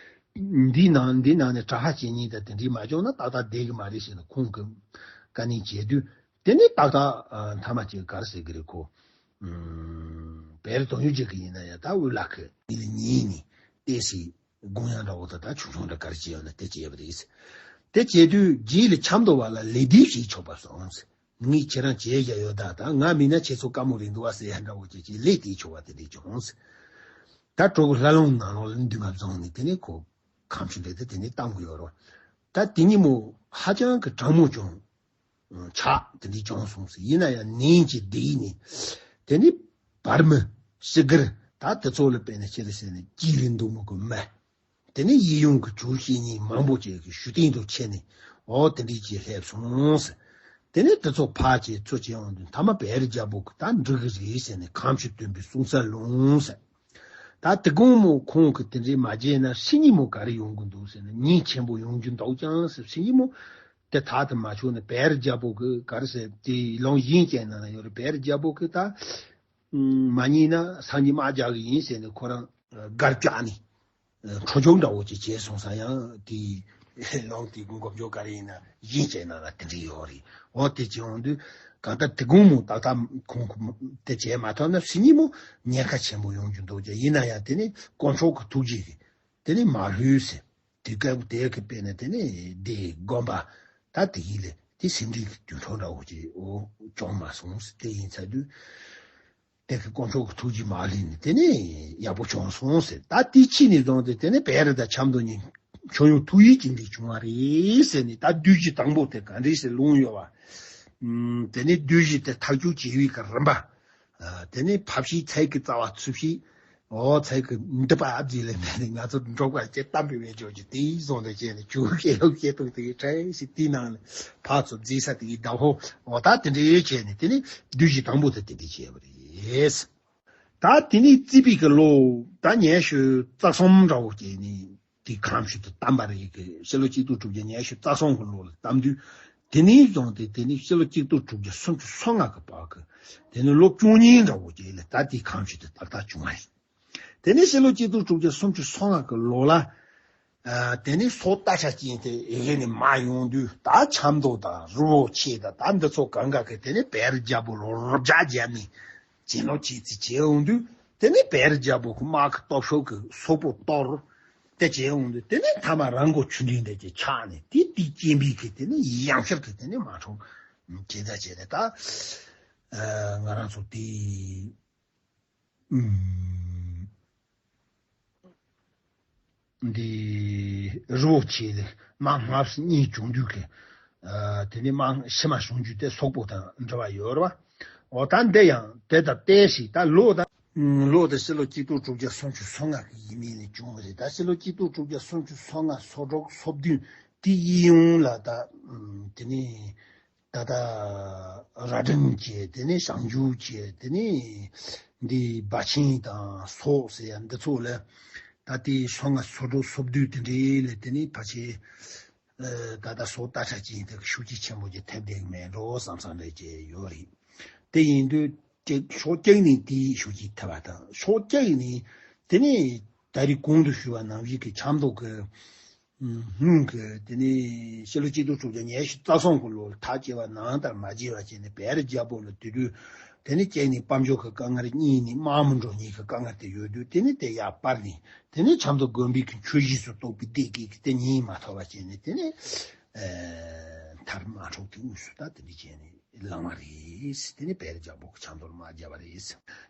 འདིའི་ནང་འདིའི་ནང་ནས་གྲྭ་པ་བྱེད་མཁན་དང་དེ་འདྲའི་མ་བྱུང་ན་ཏག་ཏག་བསྡད་ཀྱི་མ་རེད་ཟེར་ནས་ཁོང་གིས་བཀའ་གནང་བྱས་དུས། དེ་ནས་ཏག་ཏག་ཨ་མཐའ་མ་ཅིག་ག་རེ་ཟེར་གི་རེད། ཁོ་ཨ་བེ་རི་དོན་ཡོད་རྒྱལ་གྱིས་ཡིན་ན་ཡང་ད་འོས་ལག་གི་མི་ལ་ཉན་ནས་ཏོག་ཙམ་དགོངས་ཡངས་འདྲ་བོ་ད་ད་ཆུང་ཆུང་འདྲ་ག་རེ་བྱས་ཡོད་ན་དེ་བྱས་པ་རེད། དེ་བྱས་དུས་རྗེས་ལ་ཆབ་མདོ་བ་ལ་ལེགས་སྒྲིག་བྱས་ཆོག་པ་སོང་། ངས་ཁྱེད་རང་བྱས་བཞག་ཡོད་ད། ད་ང་མིན་ན་ཁྱེད་ཚོ་བཀའ་མོལ་རེད་འདུག་བ་ཟེར་ཡ་འདྲ་བོ་ཅིག་ཅིག་ལེགས་བསྒྲིགས་ཆོག་པ་དེ་འདྲ་བྱུང་། ད་གྲོགས་པོ་ལྷ་ལུང་ནང་ལོགས་ལ་མདུན་ལམ་བཟུང་ནས། དེ་ནས་ཁོ་ཁམས་ཆུ་འདྲ་དེ་དེ་ནས་བཏང་གི་ཡོད་རེད། ད་དེ་ཉིན་མོ་ཧ་ཅང་གི་གྲང་མོ་བྱུང་། ཆག་དེ་འདྲའི་བྱུང་སོང་ཟེར། ཡིན་ན་ཡང་ནིང་གཅིག་བསྡད་ནས། དེ་ནས་བར་མི་སྲིད་སྒེར་ད་དེ་ཚོ་ལ་དཔེར་ན་ཅི་རེད་ཟེར་ན། སྐྱིད་རིང་འདུག་མོ་གི་མི་ དེ་ནས་ཡིད་དབྱུང་གི་ཇོ་བོ་གཤེགས་གཉེན་མང་པོ་ཅིག་གི་ཞུ་རྟེན་དུ་ཆེ་ནས། འོ་དེ་འདྲས་ཅིག་སླེབས་སོང་ཟེར། དེ་ནས་དེ་ཚོ་ཕར་ཅིག་ཚུར་ཅིག་འོང་དུས་མཐའ་མ་བེ་རི་རྒྱལ་པོ་གི་ད་འགྲིག་གི་རེད་ཟེར་ནས་ཁ་མཆུ་བཏོན་པའི་གསུང་ས་ལོངས་ཟེར། ད་དེ་དགོང་མོ་ཁོང་གི་དེ་འདྲའི་མ་བརྗེད་ན་སྲིད་ཉིན་མོ་ག་རེ་ཡོང་གི་འདུག་ཟེར་ན། ཉིན་ཆེན་པོ་ཡོང་རྒྱུ་འདུག་ཀྱང་ཟེར། སྲིད་ཉིན་མོ་དེ་ཐག་དེ་མ་ཆོད་ན་བེ་རི་རྒྱལ་པོ་གི་ག་རེ་ཟེར། དེ་ལོང་ཡིན་ཅན་ན་ཡོད་རེད། བེ་རི་རྒྱལ་པོ་གི་ད་མ་ཉིན་ན་སང་ཉིན་དམག་རྒྱག་གི་ཡིན་ཟེར་ནས་ཁོ་རང་སྒར་བཅག་ནས། འཕྲོ་སྦྱོར་འདྲ་བོ་ཅིག་བྱས་སོང་ཙང་ཡང་དེའི་ལོང་དེའི་མགོ་མགོ་མགྱོགས་ག་རེ་ཡིན་ན་ཡིན་ཅན་ན་ལ་དེ་འདྲ་ཡོད་རེད། འོ་དེ་ཅི་འོང་དུས་གང་ལྟར་དེ་དགོང་མོ་ཏག་ཏག་ཁོང་ཁོ་དེ་བྱས་མ་ཐུབ་ན་སྲིད་ཉིན་མོ་ཉེན་ཁ་ཆེན་པོ་ཡོང་རྒྱུ་འདུག་ཀྱང་། ཡིན་ན་ཡང་དེ་ནི་དཀོན་མཆོག་གི་ཐུགས་རྗེ་གིས་དེ་ནི་མ་ལྷོད་ཟེར། དེ་སྐབས་དེ་གི་དཔེར་ན་དེ་ནི་དེ་དགོན་པ་ད་དེ་ཡིན་ལས་དེ་སེམས་ཁྲལ་གྱི་དུད་འགྲོ་འདྲ་བོ་ཅིག་འོ་བྱུང་མ་སོང་ཟེར། དེ་ཡིན་ཚར་དུས། དེ་གི་དཀོན་མཆོག་གི་ཐུགས་རྗེ་མ་ལྷོད་ནས་དེ་ནས་ཡག་པོ་བྱུང་སོང་ཟེར། ད་དེ་ཕྱིས་ནས་བཟུང་སྟེ་དེ་ནས་བེ་རི་དང་ཆབ་མདོ་གཉིས་མཆོད་ཡོན་ཐུགས་ཡིད་གཅིག་འདྲེས་བྱུང་བ་རེད་ཟེར་ནས། ད་བདུད་བཞི་དང་པོ་དེ་ག་འདྲས་སེ་ལོང་ཡོད་བ། ཨུམ། དེ་ནས་བདུད་བཞི་དེ་ཐག་གཅོད་བྱེད་པའི་གི་རིམ་པ། ཨ། དེ་ནས་ཕ་བཤད་ཚིག་གི་རྩ་བ་ཚུ་བཤད། འོ་ཚིག་གི་མདུད་པ་ཨ་བརྗེ་ལས་མེད་ནས་ང་ཚོ་འབྲོག་པ་སྐྱེ་གཏམ་པའི་བེད་སྤྱོད་ཀྱི་དེའི་བཟོ་འདྲ་བྱས་ནས་ཇོ་བོ་གཤེགས་ལོ་སྐྱེ་ཐུབ་དེ་གི་གྲས་ཤིག་དེའི་ནང་ནས་ཕར་ཚུར་བརྫིས་ས་དེ་གི་བརྡ་ཧོ། འོ་ད་དེ་འདྲའི་བྱས་ནས་དེ་ནས་བདུད་བཞི་དང་པོ་དེ་དེ་འདྲའི་བྱས་པ་རེད། ད་དེ་ནས་བརྩིས་པའི་གི་ལོ་ད་ཉི་ཤུ་རྩ་གསུམ་འདྲ་བོ་སྐྱེས་ནས། དེ་ཁ་མཆུ་དེ་བཏབ་པ་རེད་གི། ཕྱི་ལོ་གཅིག་སྟོང་དྲུག་བརྒྱ་ཉི་ཤུ་རྩ་གསུམ་གི་ལོ་ལ་བཏབ་དུས། དེ་ནས་བཟུང་སྟེ་དེ་ནས་ཕྱི་ལོ་གཅིག་སྟོང་དྲུག་བརྒྱ་སུམ་ཅུ་སོ་ལྔ་གི་བར་གི་དེ་ནས་ལོ་བཅུ་གཉིས་འདྲ་བོ་ཅིག་ལ་ད་དེ་ཁ་མཆུ་དེ་ཏག་ཏག་བྱུང་བ་རེད། དེ་ནས་ཕྱི་ལོ་གཅིག་སྟོང་དྲུག་བརྒྱ་སུམ་ཅུ་སོ་ལྔ་གི་ལོ་ལ། ཨ། དེ་ནས་སོག་སྟག་ཤ་ཅན་དེ་ཨེ་ཧེ་ནས་མར་ཡོང་དུས། ད་ཆབ་མདོ་དང་རི་བོ་ཆེ་དང་ད་འདི་ཚོ་གང་ག་གི་དེ་ནས་བེ་རི་རྒྱལ་པོ་ལ་རོབ་རྒྱག་བརྒྱབ་ནས་གྱེན་ལོག་བྱེད་རྩིས་བྱས་འོང་དུས། དེ་ནས་བེ་རི་རྒྱལ་པོ་གི་དམག་གི་སྟོབས་ཤུགས་ཀྱིས་སོག་པོ་གཏོར་ཏེ་བྱས་འོང་དུས། དེ་ནས་མཐའ་མ་རང་མགོ་ཆུ་འདྲེན་འདྲ་ཅིག་ཆགས་ནས། དེ་དེ་སྐྱེན་པའི་གི་དེ་ནས་ཡང་ཤར་གི་དེ་ནས་མ་འཁྲུག་ཇི་ལྟར་བྱས་ནས་ད། ཨ། ང་རང་ཚོ་དེ། ཨུམ། འདི་རི་བོ་ཆེ་ལ་དམག་སྔ་ཕྱི་གཉིས་བྱུང་དུས་ཀྱི། ཨ། དེ་ནས་དམག་ཕྱི་མ་བྱུང་རྒྱུ་དེ་སོག་པོ་དང་འབྲེལ་བ་ཡོད་རེད་བ། འོ་ད་འདི་ཡང་དེ་དང་བསྟན་ཞིག་ད་ལོ་ད། ཨུམ། ལོ་དེ་ཕྱི་ལོ་གཅིག་སྟོང་དྲུག་བརྒྱ་སུམ་ཅུ་སོ་ལྔ་གི་ཡིན་མིན་ནས་བྱུང་བ་རེད། ད་ཕྱི་ལོ་གཅིག་སྟོང་དྲུག་བརྒྱ་སུམ་ཅུ་སོ་ལྔ་སོ་དྲུག་སོ་བདུན་དེ་ཡིན་ཡོང་ལ་ད། ཨུམ། དེ་ནས། ད་ལྟ་རྭ་སྒྲེང་བྱས། དེ་ནས་བྱང་ཆུབ་བྱས། དེ་ནས་འདི་སྦ་ཆེན་དང་སོག་ཟེར་ཡ་འདི་ཚོ་ལ། ད་ལྟའི་སོ་ལྔ་སོ་དྲུག་སོ་བདུན་དེ་འདྲའི་ལ་དེ་ནས་ཕལ་ཆེར། ཨ། ད་ལྟ་སོག་སྟག་ཤ་ཅན་དེ་གི་ཤུགས་རྐྱེན་ཆེན་པོ་ཅིག་ཐེབས་བསྡད་ཀྱི་མེད་འགྲོ་བསམ་བསམ་རེ་བྱས་ཡོད་རེད། དེ་ཡིན་དུས་ཅིག་ཕྱོགས་གཅིག་ནས་དེའི་ཤུགས་རྐྱེན་ཐེབས་པ་དང་། ཕྱོགས་གཅིག་ནས་དེ་ནས་ད་རེས་གོང་དུ་ཞུས་པ་ནང་བཞིན་གྱི་ཆབ་མདོ་གི་སྔོན་གྱི་དེ་ནས་ཕྱི་ལོ་གཅིག་སྟོང་དྲུག་བརྒྱ་ཉི་ཤུ་རྩ་གསུམ་གྱི་ལོར་ཐག་བཅད་པ་ནང་ལྟར་མ་བྱས་པ་བྱས་ནས། བལ་རི་རྒྱལ་པོ་ལ་དེ་དུས་དེ་ནས་གཅིག་ནས་དཔལ་འབྱོར་གྱི་དཀའ་ངལ། གཉིས་ནས་དམག་མི་འགྲོ་ཉེན་གྱི་དཀའ་ངལ་དེ་ཡོད་དུས། དེ་ནས་དེ་ཡར་སྤར་ནས་དེ་ནས་ཆབ་མདོ་དགོན་པའི་གི་མཆོད་གཞིས་སུ་གཏོགས་པའི་སྡེ་དགེ་གི་དེ་ཉན་མ་ཐུབ་པ་བྱས་ནས། དེ་ནས་ཨ་མཐར་དམག་འཁྲུག་དེ་དངོས་སུ་ད་དེ་འདྲ་བྱས་ནས། ལང་བ་རེད། དེ་ནས་བལ་རྒྱལ་པོ་གི་ཆབ་མདོ་ལ་དམག་བརྒྱབ་པ་རེད།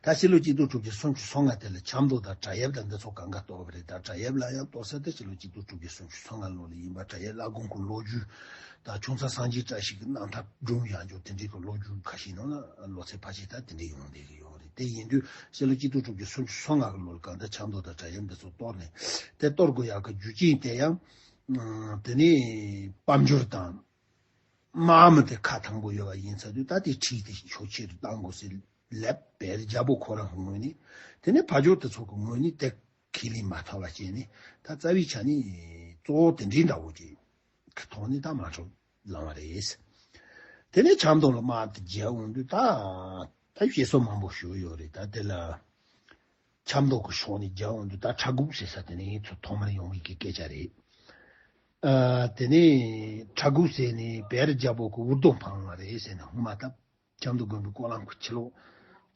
ད་ཕྱི་ལོ་གཅིག་སྟོང་དྲུག་བརྒྱ་སུམ་ཅུ་སོ་ལྔ་དེ་ལ་ཆབ་མདོ་དང་བྲག་གཡབ་དང་འདི་ཚོ་གང་ག་གཏོར་བ་རེད། ད་བྲག་གཡབ་ལ་ཡང་གཏོར་ས་དེ་ཕྱི་ལོ་གཅིག་སྟོང་དྲུག་བརྒྱ་སུམ་ཅུ་སོ་ལྔ་ལོ་ལ་ཡིན་པ། བྲག་གཡབ་བླ་སྒང་གི་ལོ་རྒྱུས་དང་ཁྱུང་ཚང་སངས་རྒྱས་བཀྲ་ཤིས་ཀྱི་རྣམ་ཐར་སྒྲུང་ཡང་འཇོག་དེ་འདྲའི་གི་ལོ་རྒྱུས་ཁ་ཤས་ནང་ལ་ལོ་ཚད་ཕལ་ཆེར་ད་དེ་འདྲ་ཡོང་བསྡད་ཀྱི་ཡོད་རེད། དེ་ཡིན་དུས་ཕྱི་ལོ་གཅིག་སྟོང་དྲུག་བརྒྱ་སུམ་ཅུ་སོ་ལྔ་གི་ལོ་ལ་གང་ལྟར་ཆབ་མདོ་དང་བྲག་གཡབ་འདི་ཚོ་གཏོར་ནས། དེ་གཏོར་དགོས་ཡག་གི་རྒྱུ་རྐྱེན་དེ་ཡང་དེ་ནས་དཔལ་འབྱོར་དང་། དམག་མི་དེ་ཁ་ཐང་པོ་ཡོད་པ་ཡིན་ཚར་དུས། ད་དེ་ཁྲིད་དེ་ཕྱོགས་ཆེ་རུ་བཏང་དགོས་ཟེར་ལབ། བལ་རྒྱལ་པོ་ཁོ་རང་གི་ངོས་ནས། དེ་ནས་ཕ་ཇོ་དེ་ཚོ་གི་ངོས་ནས་དེ་ཁས་ལེན་མ་ཐོབ་པ་བྱས་ནས། ད་རྩ་བའི་ཆ་ནས་གཙོ་བོ་དེ་འདྲའི་འདྲ་བོ་ཅིག་གི་ཐོག་ནས་ད་དམག་འཁྲུག་ལངས་པ་རེད། དེ་ནས་ཆབ་མདོ་ལ་དམག་དེ་རྒྱག་འོང་དུས། ད་ད་བཤད་སྲོལ་མང་པོ་ཞིག་ཡོད་རེད། ད་དེ་ལ། ཆབ་མདོ་གི་ཕྱོགས་ནས་རྒྱག་འོང་དུས། ད་ཁྲ་གུག་ཟེར་ས་དེ་ནས་ཚུར་ཐོག་མར་ཡོང་བའི་གི་སྐད་ཆ་རེད། ཨ། དེ་ནས་ཁྲ་གུག་ཟེར་ནས་བལ་རྒྱལ་པོ་གི་འུར་རྡོ་འཕངས་པ་རེད་ཟེར་ནས། སྔོན་མ་ད་ཆབ་མདོ་དགོན་པའི་སྐོར་ལམ་གྱི་ཕྱི་ལོགས་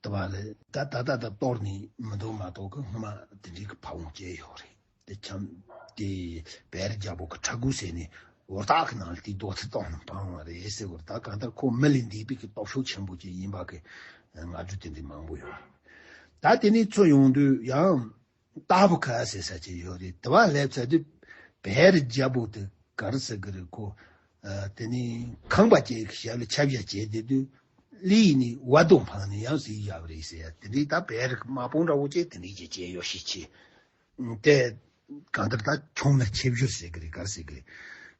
དེ་བ་ལ་ད་ད་ད་ད་གཏོར་ནས་མི་འདུག་མ་གཏོགས་གི། སྔོན་མ་དེ་འདྲའི་གི་ཕ་བོང་སྐྱེས་ཡོད་རེད། དེ་ཆབ་དེ་བལ་རྒྱལ་པོ་གི་ཁྲ་གུག་ཟེར་ནས་འུར་རྡོ་གི་ནང་ལ་དེའི་རྡོ་ཚིག་གཏོང་ནས་འཕངས་པ་རེད་ཟེར་བ་རེད། ད་གང་ལྟར་ཁོ་མི་ལས་འདས་པའི་གི་སྟོབས་ཤུགས་ཆེན་པོ་ཅིག་ཡིན་པ་གི་ང་ཚོ་དེ་འདྲའི་མང་པོ་ཡོད་རེད། ད་དེ་ནས་ཚུར་ཡོང་དུས་ཡང་། སྟག་ཕུ་ཁ་ཟེར་ས་ཅིག་ཡོད་རེད། དེ་བ་སླེབས་ཚར་དུས་བལ་རྒྱལ་པོ་དེ་ག་རེ་ཟེར་གི་རེད། ཁོ་ཨ་དེ་ནས་ཁང་པ་ཅིག་གི་ཞབས་ལ་ཆབ་བཞག་བྱས་བསྡད་དུས། ལི་ནས་བ་དུང་འཕངས་ནས་ཡང་ཟིག་བཞག་པ་རེད་ཟེར་ཡ། དེ་འདྲའི་ད་བལ་རི་གི་དམག་དཔུང་འདྲ་བོ་ཅིག་དེ་འདྲའི་ཅིག་བྱས་ཡོད་ཤས་ཆེ། དེ་ གང་ལྟར་ད་ཁྱུང་ལ་ཆེ་བཞུར་ཟེར་གི་རེད། ག་རེ་ཟེར་གི་རེད།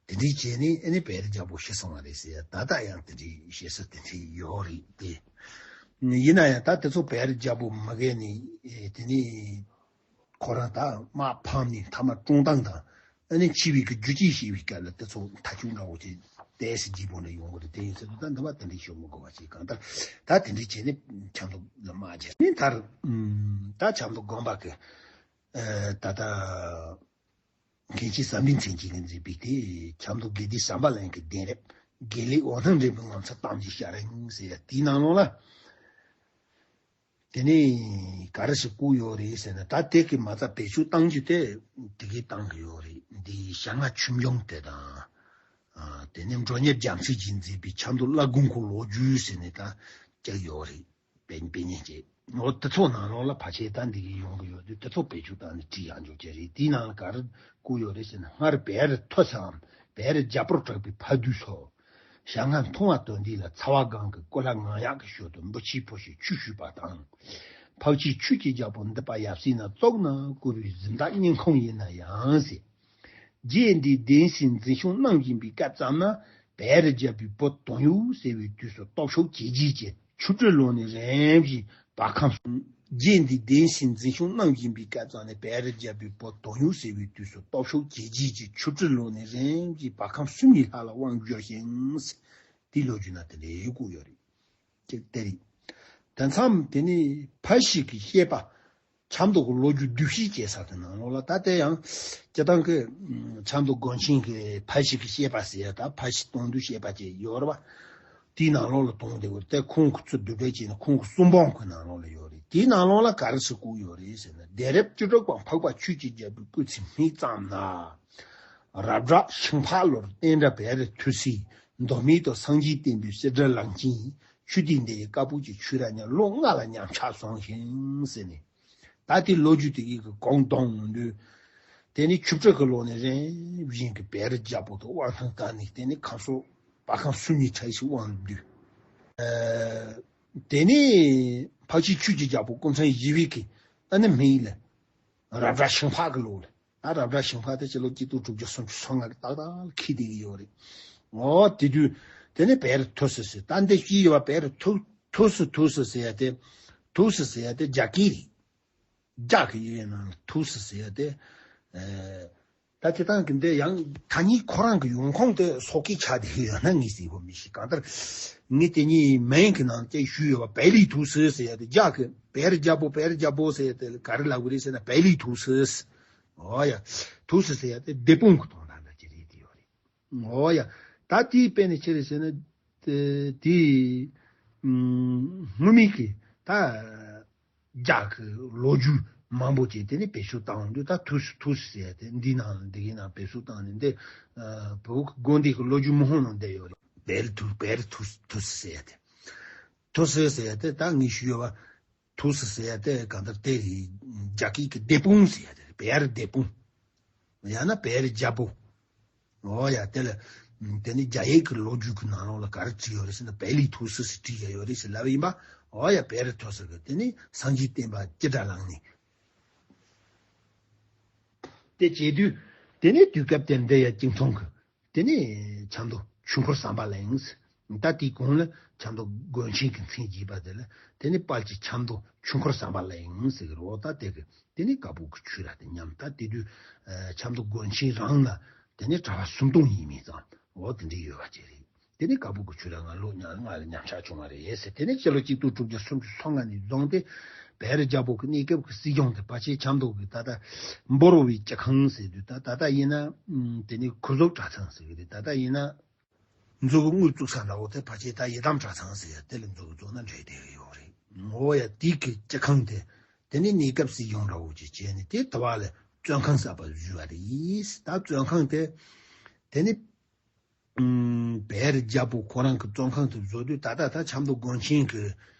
དེ་འདྲའི་བྱས་ནས་ཨ་ནི་བེ་རི་རྒྱལ་པོ་ཤི་སོང་བ་རེད་ཟེར། ད་ལྟ་ཡང་དེ་འདྲའི་བཤད་ས་དེ་འདྲའི་ཡོད་རེད་དེ། ཡིན་ན་ཡང་ད་དེ་ཚོ་བེ་རི་རྒྱལ་པོ་མ་རྒན་ནས་དེ་ནས་ཁོ་རང་ད་དམག་ཕམ་ནས་མཐའ་མ་བཀྲོངས་སྟངས་དང་། ཨ་ནི་འཆི་བའི་གི་རྒྱུ་རྐྱེན་བཤད་པའི་སྐབས་ལ་དེ་ཚོ་ཐག་གཅོད་འདྲ་བོ་ཅིག་ཏོག་ཙམ་སྐྱིད་པོ་འདྲ་ཡོང་གི་རེད། དེ་ཡིན་ཟེར་དུས་ད་འདི་བ་དེ་འདྲའི་ཤོད་མི་དགོས་པ་ཅིག་གང་ལྟར་ད་དེ་འདྲའི་བྱས་ནས་ཆབ་མདོ་ལ་དམག་རྒྱག་ནས་མཐར། ད་ཆབ་མདོ་དགོན་པ་གི་ད་ལྟ་མཁན་ཆེན་ཟམ་གདོང་མཚན་གྱིས་མཛད་པའི་དེ་ཆབ་མདོ་དགེ་ལྡན་བྱམས་པ་གླིང་གི་གདན་རབས་དགེ་ལེགས་འོད་སྣང་འདྲེན་པའི་ངོ་མཚར་གཏམ་གྱི་ཞལ་རིང་ཟེར་ཡ་དེའི་ནང་ལོགས་ལ། དེ་ནས་ག་རེ་ཞིག་བཀོད་ཡོད་རེད་ཟེར་ན། ད་དེ་གི་མ་རྩ་བེད་སྤྱོད་གཏང་རྒྱུ་དེ་དེ་གའི་བཏང་གི་ཡོད་རེད། འདི་ཞྭ་ལྔ་ཆོས་འབྱུང་དེ་དང་། ཨ། དེ་ནས་མགྲོན་གཉེར་རྒྱལ་མཚན་གྱིས་མཛད་པའི་ཆབ་མདོ་བླ་དགོན་གྱི་ལོ་རྒྱུས་ཟེར་ནས་ད་བརྒྱབ་ཡོད་རེད། དཔེ་དཔེ་རྙིང་བཅས་འོ་དེ་ཚོ་ནང་ལོགས་ལ་ཕལ་ཆེར་ད་འདི་གའི་ཡོང་གི་ཡོད་དུས། དེ་ཚོ་བེད་སྤྱོད་བཏང་ནས་བྲིས་ཡག་འཇོག་བྱས་རེད། དེའི་ནང་ལ་ག་རེ་བཀོད་ཡོད་རེད་ཟེར་ན། སྔར་བེ་རི་ཐོས་སམ་བེ་རི་རྒྱལ་པོར་གྲགས་པའི་ཕ་བདུད་སོགས། ཞྭ་ལྔ་མཐོང་བ་དོན་ལྡན་ལ་ཚ་བ་སྒང་གི་སྐོར་ལ་ངང་ཡག་གི་ཞོར་དུ་འབུ་ཆེན་ཕོ་ཞིག་ཆུ་བཤུས་པ་དང་། འཕགས་ཆེན་ཆོས་ཀྱི་རྒྱལ་པོ་འདི་པ་ཡབ་སྲས་ན་བཙོག་ན་བཀུར་བའི་གཟི་མདངས་སྙིང་ཁོང་ཡིན་ན་ཡང་ཟེར། རྗེ་འདིའི་གདན་སའི་འཛིན་སྐྱོང་གནང་བཞིན་པའི་སྐབས་ཙམ་ན། བེ་རི་རྒྱལ་པོའི་བུ་དོན་ཡོད་ཟེར་བའི་དུས་སུ་སྟོབས་ཤུགས་ཇེ་རྒྱས་ཀྱི་ཆུ་སྤྲུལ་ལོ་ནས་རིམ་བཞིན་བར་ཁམས། རྗེ་འདིའི་གདན་སའི་འཛིན་སྐྱོང་གནང་བཞིན་པའི་སྐབས་ཙམ་ནས་བེ་རི་རྒྱལ་པོའི་བུ་དོན་ཡོད་ཟེར་བའི་དུས་སུ་སྟོབས་ཤུགས་ཇེ་རྒྱས་ཀྱི་ཆུ་སྤྲུལ་ལོ་ནས་རིམ་བཞིན་བར་ཁམས་སུམ་གྱི་ལྷ་ལ་དབང་བསྒྱུར་ཞིང་། དེའི་ལོ་རྒྱུས་ན་དེ་འདྲའི་བཀོད་ཡོད་རེད། ཅིག་དེ་རེད། དེ་མཚམས་དེ་ནས་ཕ་ཤི་གི་བཤད་པ། ཆབ་མདོ་གི་ལོ་རྒྱུས་བསྡུས་བཤད་བྱེད་ས་དེ་ནང་ལོགས་ལ་ད་ལྟ་ཡང་སྤྱིར་བཏང་གི་ཆབ་མདོ་དགོན་ཆེན་གྱི་ཕ་ཤི་གི་བཤད་པ་ཟེར་ཡ། ད་ཕ་ཤི་སྟོང་བསྡུས་བཤད་པ་ཅིག་ཡོད་རེད་པ། དེའི་ནང་ལོགས་ལ་དོན་དེ་བོ་དེ་ཁོང་གི་ཚུར་བསྡུས་གྲྭ་བྱས་ནས་ཁོང་གི་གསུང་འབུམ་གི་ནང་ལོགས་ལ་ཡོད་རེད། དེའི་ནང་ལོགས་ལ་ག་རེ་ཞིག་བཀོད་ཡོད་རེད་ཟེར་ན། གདན་རབས་བཅུ་དྲུག་པ་འཕགས་པ་ཆོས་ཀྱི་རྒྱལ་པོའི་སྐུ་ཚེ་སྨད་ཙམ་ན། རབ་བྲག་ཤིང་ཕག་ལོར་བསྟན་དགྲ་བེ་རི་ཐོས་སྲས་མདོ་སྨད་དུ་སངས་རྒྱས་བསྟན་པའི་གསེར་སྒྲེང་ལང་ཅིང་ཆོས་སྡེ་འདི་ཡི་བཀའ་པོད་ཀྱི་ཆོས་ར་ཉག་ལོ་ལྔ་ལ་ཉམས་ཆག་སོང་ཞིང་ཟེར་ནས། ད་དེ་ལོ་རྒྱུས་དེ་གི་གོང་དོན་འདུས། དེ་ནི་ཆུ་སྤྲུལ་གྱི་ལོ་ནས་རིམ་བཞིན་གྱི་བེ་རི་རྒྱལ་པོ་དང་དབང་ཐང་བཏང་ནས་དེ་ནི་ཁམས་སོག་བར་ཁམས་སུམ་གྱི་ཆ་ཞིག་དབང་འདུས། ཨ། དེ་ནས་འཕགས་ཆེན་ཆོས་ཀྱི་རྒྱལ་པོ་སྐུ་ཕྲེང་བཞི་པའི་གི་ཨ་ནི་སྨན་ཡིག་ལ་རབ་བྲག་ཤིང་ཕག་གི་ལོ་ལ། ད་རབ་བྲག་ཤིང་ཕག་དེ་སྤྱི་ལོ་གཅིག་སྟོང་དྲུག་བརྒྱ་སུམ་ཅུ་སོ་ལྔ་གི་ཏག་ཏག་ལ་འཁེལ་བསྡད་ཀྱི་ཡོད་རེད། འོ་དེ་དུས་དེ་ནས་བེ་རི་ཐོས་སི་ཟེར། ད་འདི་སྐྱེས་ཡོད་པ་བེ་རི་ཐོས་ཐོས་སི་ཐོས་སི་ཟེར་ཡ་དེ། ཐོས་སི་ཟེར་ཡ་དེ་རྒྱ་སྐད་རེད། རྒྱ་གི་ཡི་གེ་ནང་ལ་ཐོས་སི་ཟེར་ཡ་དེ། ཨ། ད་དེ་དང་གི་འདི་ཡང་ཐ་སྙད་ཁོ་རང་གི་ཡོང་ཁུངས་དེ་སོག་སྐད་ཆགས་བསྡད་ཡོད་ན་ངས་ཟེར་གོ་མི་ཤེས། གང་ལྟར་ངས་དེ་གཉིས་མིང་གི་ནང་དེ་ཞུས་ཡོད་པ། བེ་ལི་ཐོས་སི་ཟེར་ཡ་དེ་རྒྱ་གི་བེ་རི་རྒྱལ་པོ་བེ་རི་རྒྱལ་པོ་ཟེར་ཡ་དེ་ག་རེ་ལབ་གི་རེད་ཟེར་ན་བེ་ལི་ཐོས་སི། འོ་ཡ། ཐོས་སི་ཟེར་ཡ་དེ་སྡེ་དཔོན་གི་དོན་དག་འདྲ་ཅིག་རེད་དེ་ཡོད་རེད། འོ་ཡ། ད་དེའི་དཔེ་ནི་ཅི་རེད་ཟེར་ན། དེ་དེ་ཨུམ་སྔོན་མའི་གི་ད་རྒྱ་གི་ལོ་རྒྱུས་མང་པོ་ཅིག་དེ་ནི་བེད་སྤྱོད་བཏང་དུས། ད་ཐོས་སི་ཐོས་སི་ཟེར་ཡ་དེ་འདི་ནང་འདི་གི་ནང་བེད་སྤྱོད་བཏང་ནས་འདི། ཨ། བོད་ཀྱི་དགོན་སྡེ་གི་ལོ་རྒྱུས་མུ་ཧོང་ནང་བསྡད་ཡོད་རེད། བེ་རི་ཐོས་བེ་རི་ཐོས་ཐོས་སི་ཟེར་ཡ་དེ། ཐོས་སི་ཟེར་ཡ་དེ་ད་ངས་ཞུས་ཡོད་པ། ཐོས་སི་ཟེར་ཡ་དེ་གང་ལྟར་དེ་རེད། རྒྱ་སྐད་ཀྱི་སྡེ་དཔོན་ཟེར་ཡ་དེ་རེད། བེ་རི་སྡེ་དཔོན། ཡང་ན་བེ་རི་རྒྱལ་པོ། འོ་ཡ། དེ་ལ་དེ་ནི་རྒྱ་ཡིག་གི་ལོ་རྒྱུས་ཀྱི་ནང་ལོགས་ལ་ག་རེ་བྲིས་ཡོད་རེད་ཟེར་ན། བེ་ལི་ཐོས་སི་ཟེར་བྲིས་ཡ་ཡོད་རེད་ཟེར་ལབ་ཡིན་པ། འོ་ཡ། བེ་རི་ཐོས་སི་གི་དེ་ནི་སངས་རྒྱས་བསྟན་པ་ཅི་འདྲ་བླངས་ནས། དེ་བྱེད་དུས་དེ་ནི་དུས་སྐབས་དེར་འདི་ཡ་གཅིག་མཚུངས་ཀྱི། དེ་ནས་ཆབ་མདོ་ཆོས་འཁོར་ཟམ་པ་གླིང་ཟེར། ད་དེའི་གོང་ལ་ཆབ་མདོ་དགོན་ཆེན་གྱི་མཚན་བརྗེས་པ་དེ་ལ། དེ་ནས་དཔལ་གྱི་ཆབ་མདོ་ཆོས་འཁོར་ཟམ་པ་གླིང་ཟེར་གི་རེད། འོ་ད་དེ་གི་དེ་ནས་བཀའ་པོད་ཀྱི་ཆོས་ར་དེ་མཉམ། ད་དེ་དུས་ཆབ་མདོ་དགོན་ཆེན་རང་ལ་དེ་ནས་གྲྭ་པ་སུམ་སྟོང་ཡས་མས་ཙམ། འོ་དེ་འདྲ་ཡོད་པ་ཅིག་རེད། དེ་ནས་བཀའ་པོད་ཀྱི་ཆོས་ར་ལྔ་ལོ་ལྔ་ལ་ཉམས་ཆག་བྱུང་བ་རེད་ཟེར། དེ་ནས་སྤྱི་ལོ་གཅིག་སྟོང་དྲུག་བརྒྱ་སུམ་ཅུ་སོ་ལྔ་ནས་བཟུང་སྟེ་བེ་རི་རྒྱལ་པོ་གི་གནས་སྐབས་ཀྱི་སྲིད་གཞུང་དེ་ཕལ་ཆེར་ཆབ་མདོ་གི་ད་ལྟ་འབོར་བའི་སྤྱི་ཁང་ཟེར་དུས། ད་ད་ལྟ་ཡིན་ན་དེ་ནས་ཁུར་ཟོག་གྲྭ་ཚང་ཟེར་གི་རེད། ད་ལྟ་ཡིན་ན་མཛོ་གི་དངུལ་བཙུགས་ས་འདྲ་བོ་དེ་ཕལ་ཆེར་ད་ཡི་དམ་གྲྭ་ཚང་ཟེར་ཡ་དེ་ལ་མཛོ་གི་བཙུགས་ན་འགྲིག་བསྡད་ཡོད་རེད། འོ་ཡ། དེ་གི་སྤྱི་ཁང་དེ་དེ་ནས་གནས་སྐབས་སྲིད་གཞུང་འདྲ་བོ་ཅིག་བྱས་ནས་དེ་དུ་བ་ལ་བཙོན་ཁང་གསར་པ་བཟོས་པ་རེད། ད་བཙོན་ཁང་དེ་དེ་ནས་ཨུམ། བེ་རི་རྒྱལ་པོ་ཁོ་རང་གི་བཙོན་ཁང་དུ་བཟོ་དུས། ད་ལྟ་ད་ཆབ་མདོ་དགོན་ཆེན་གྱི་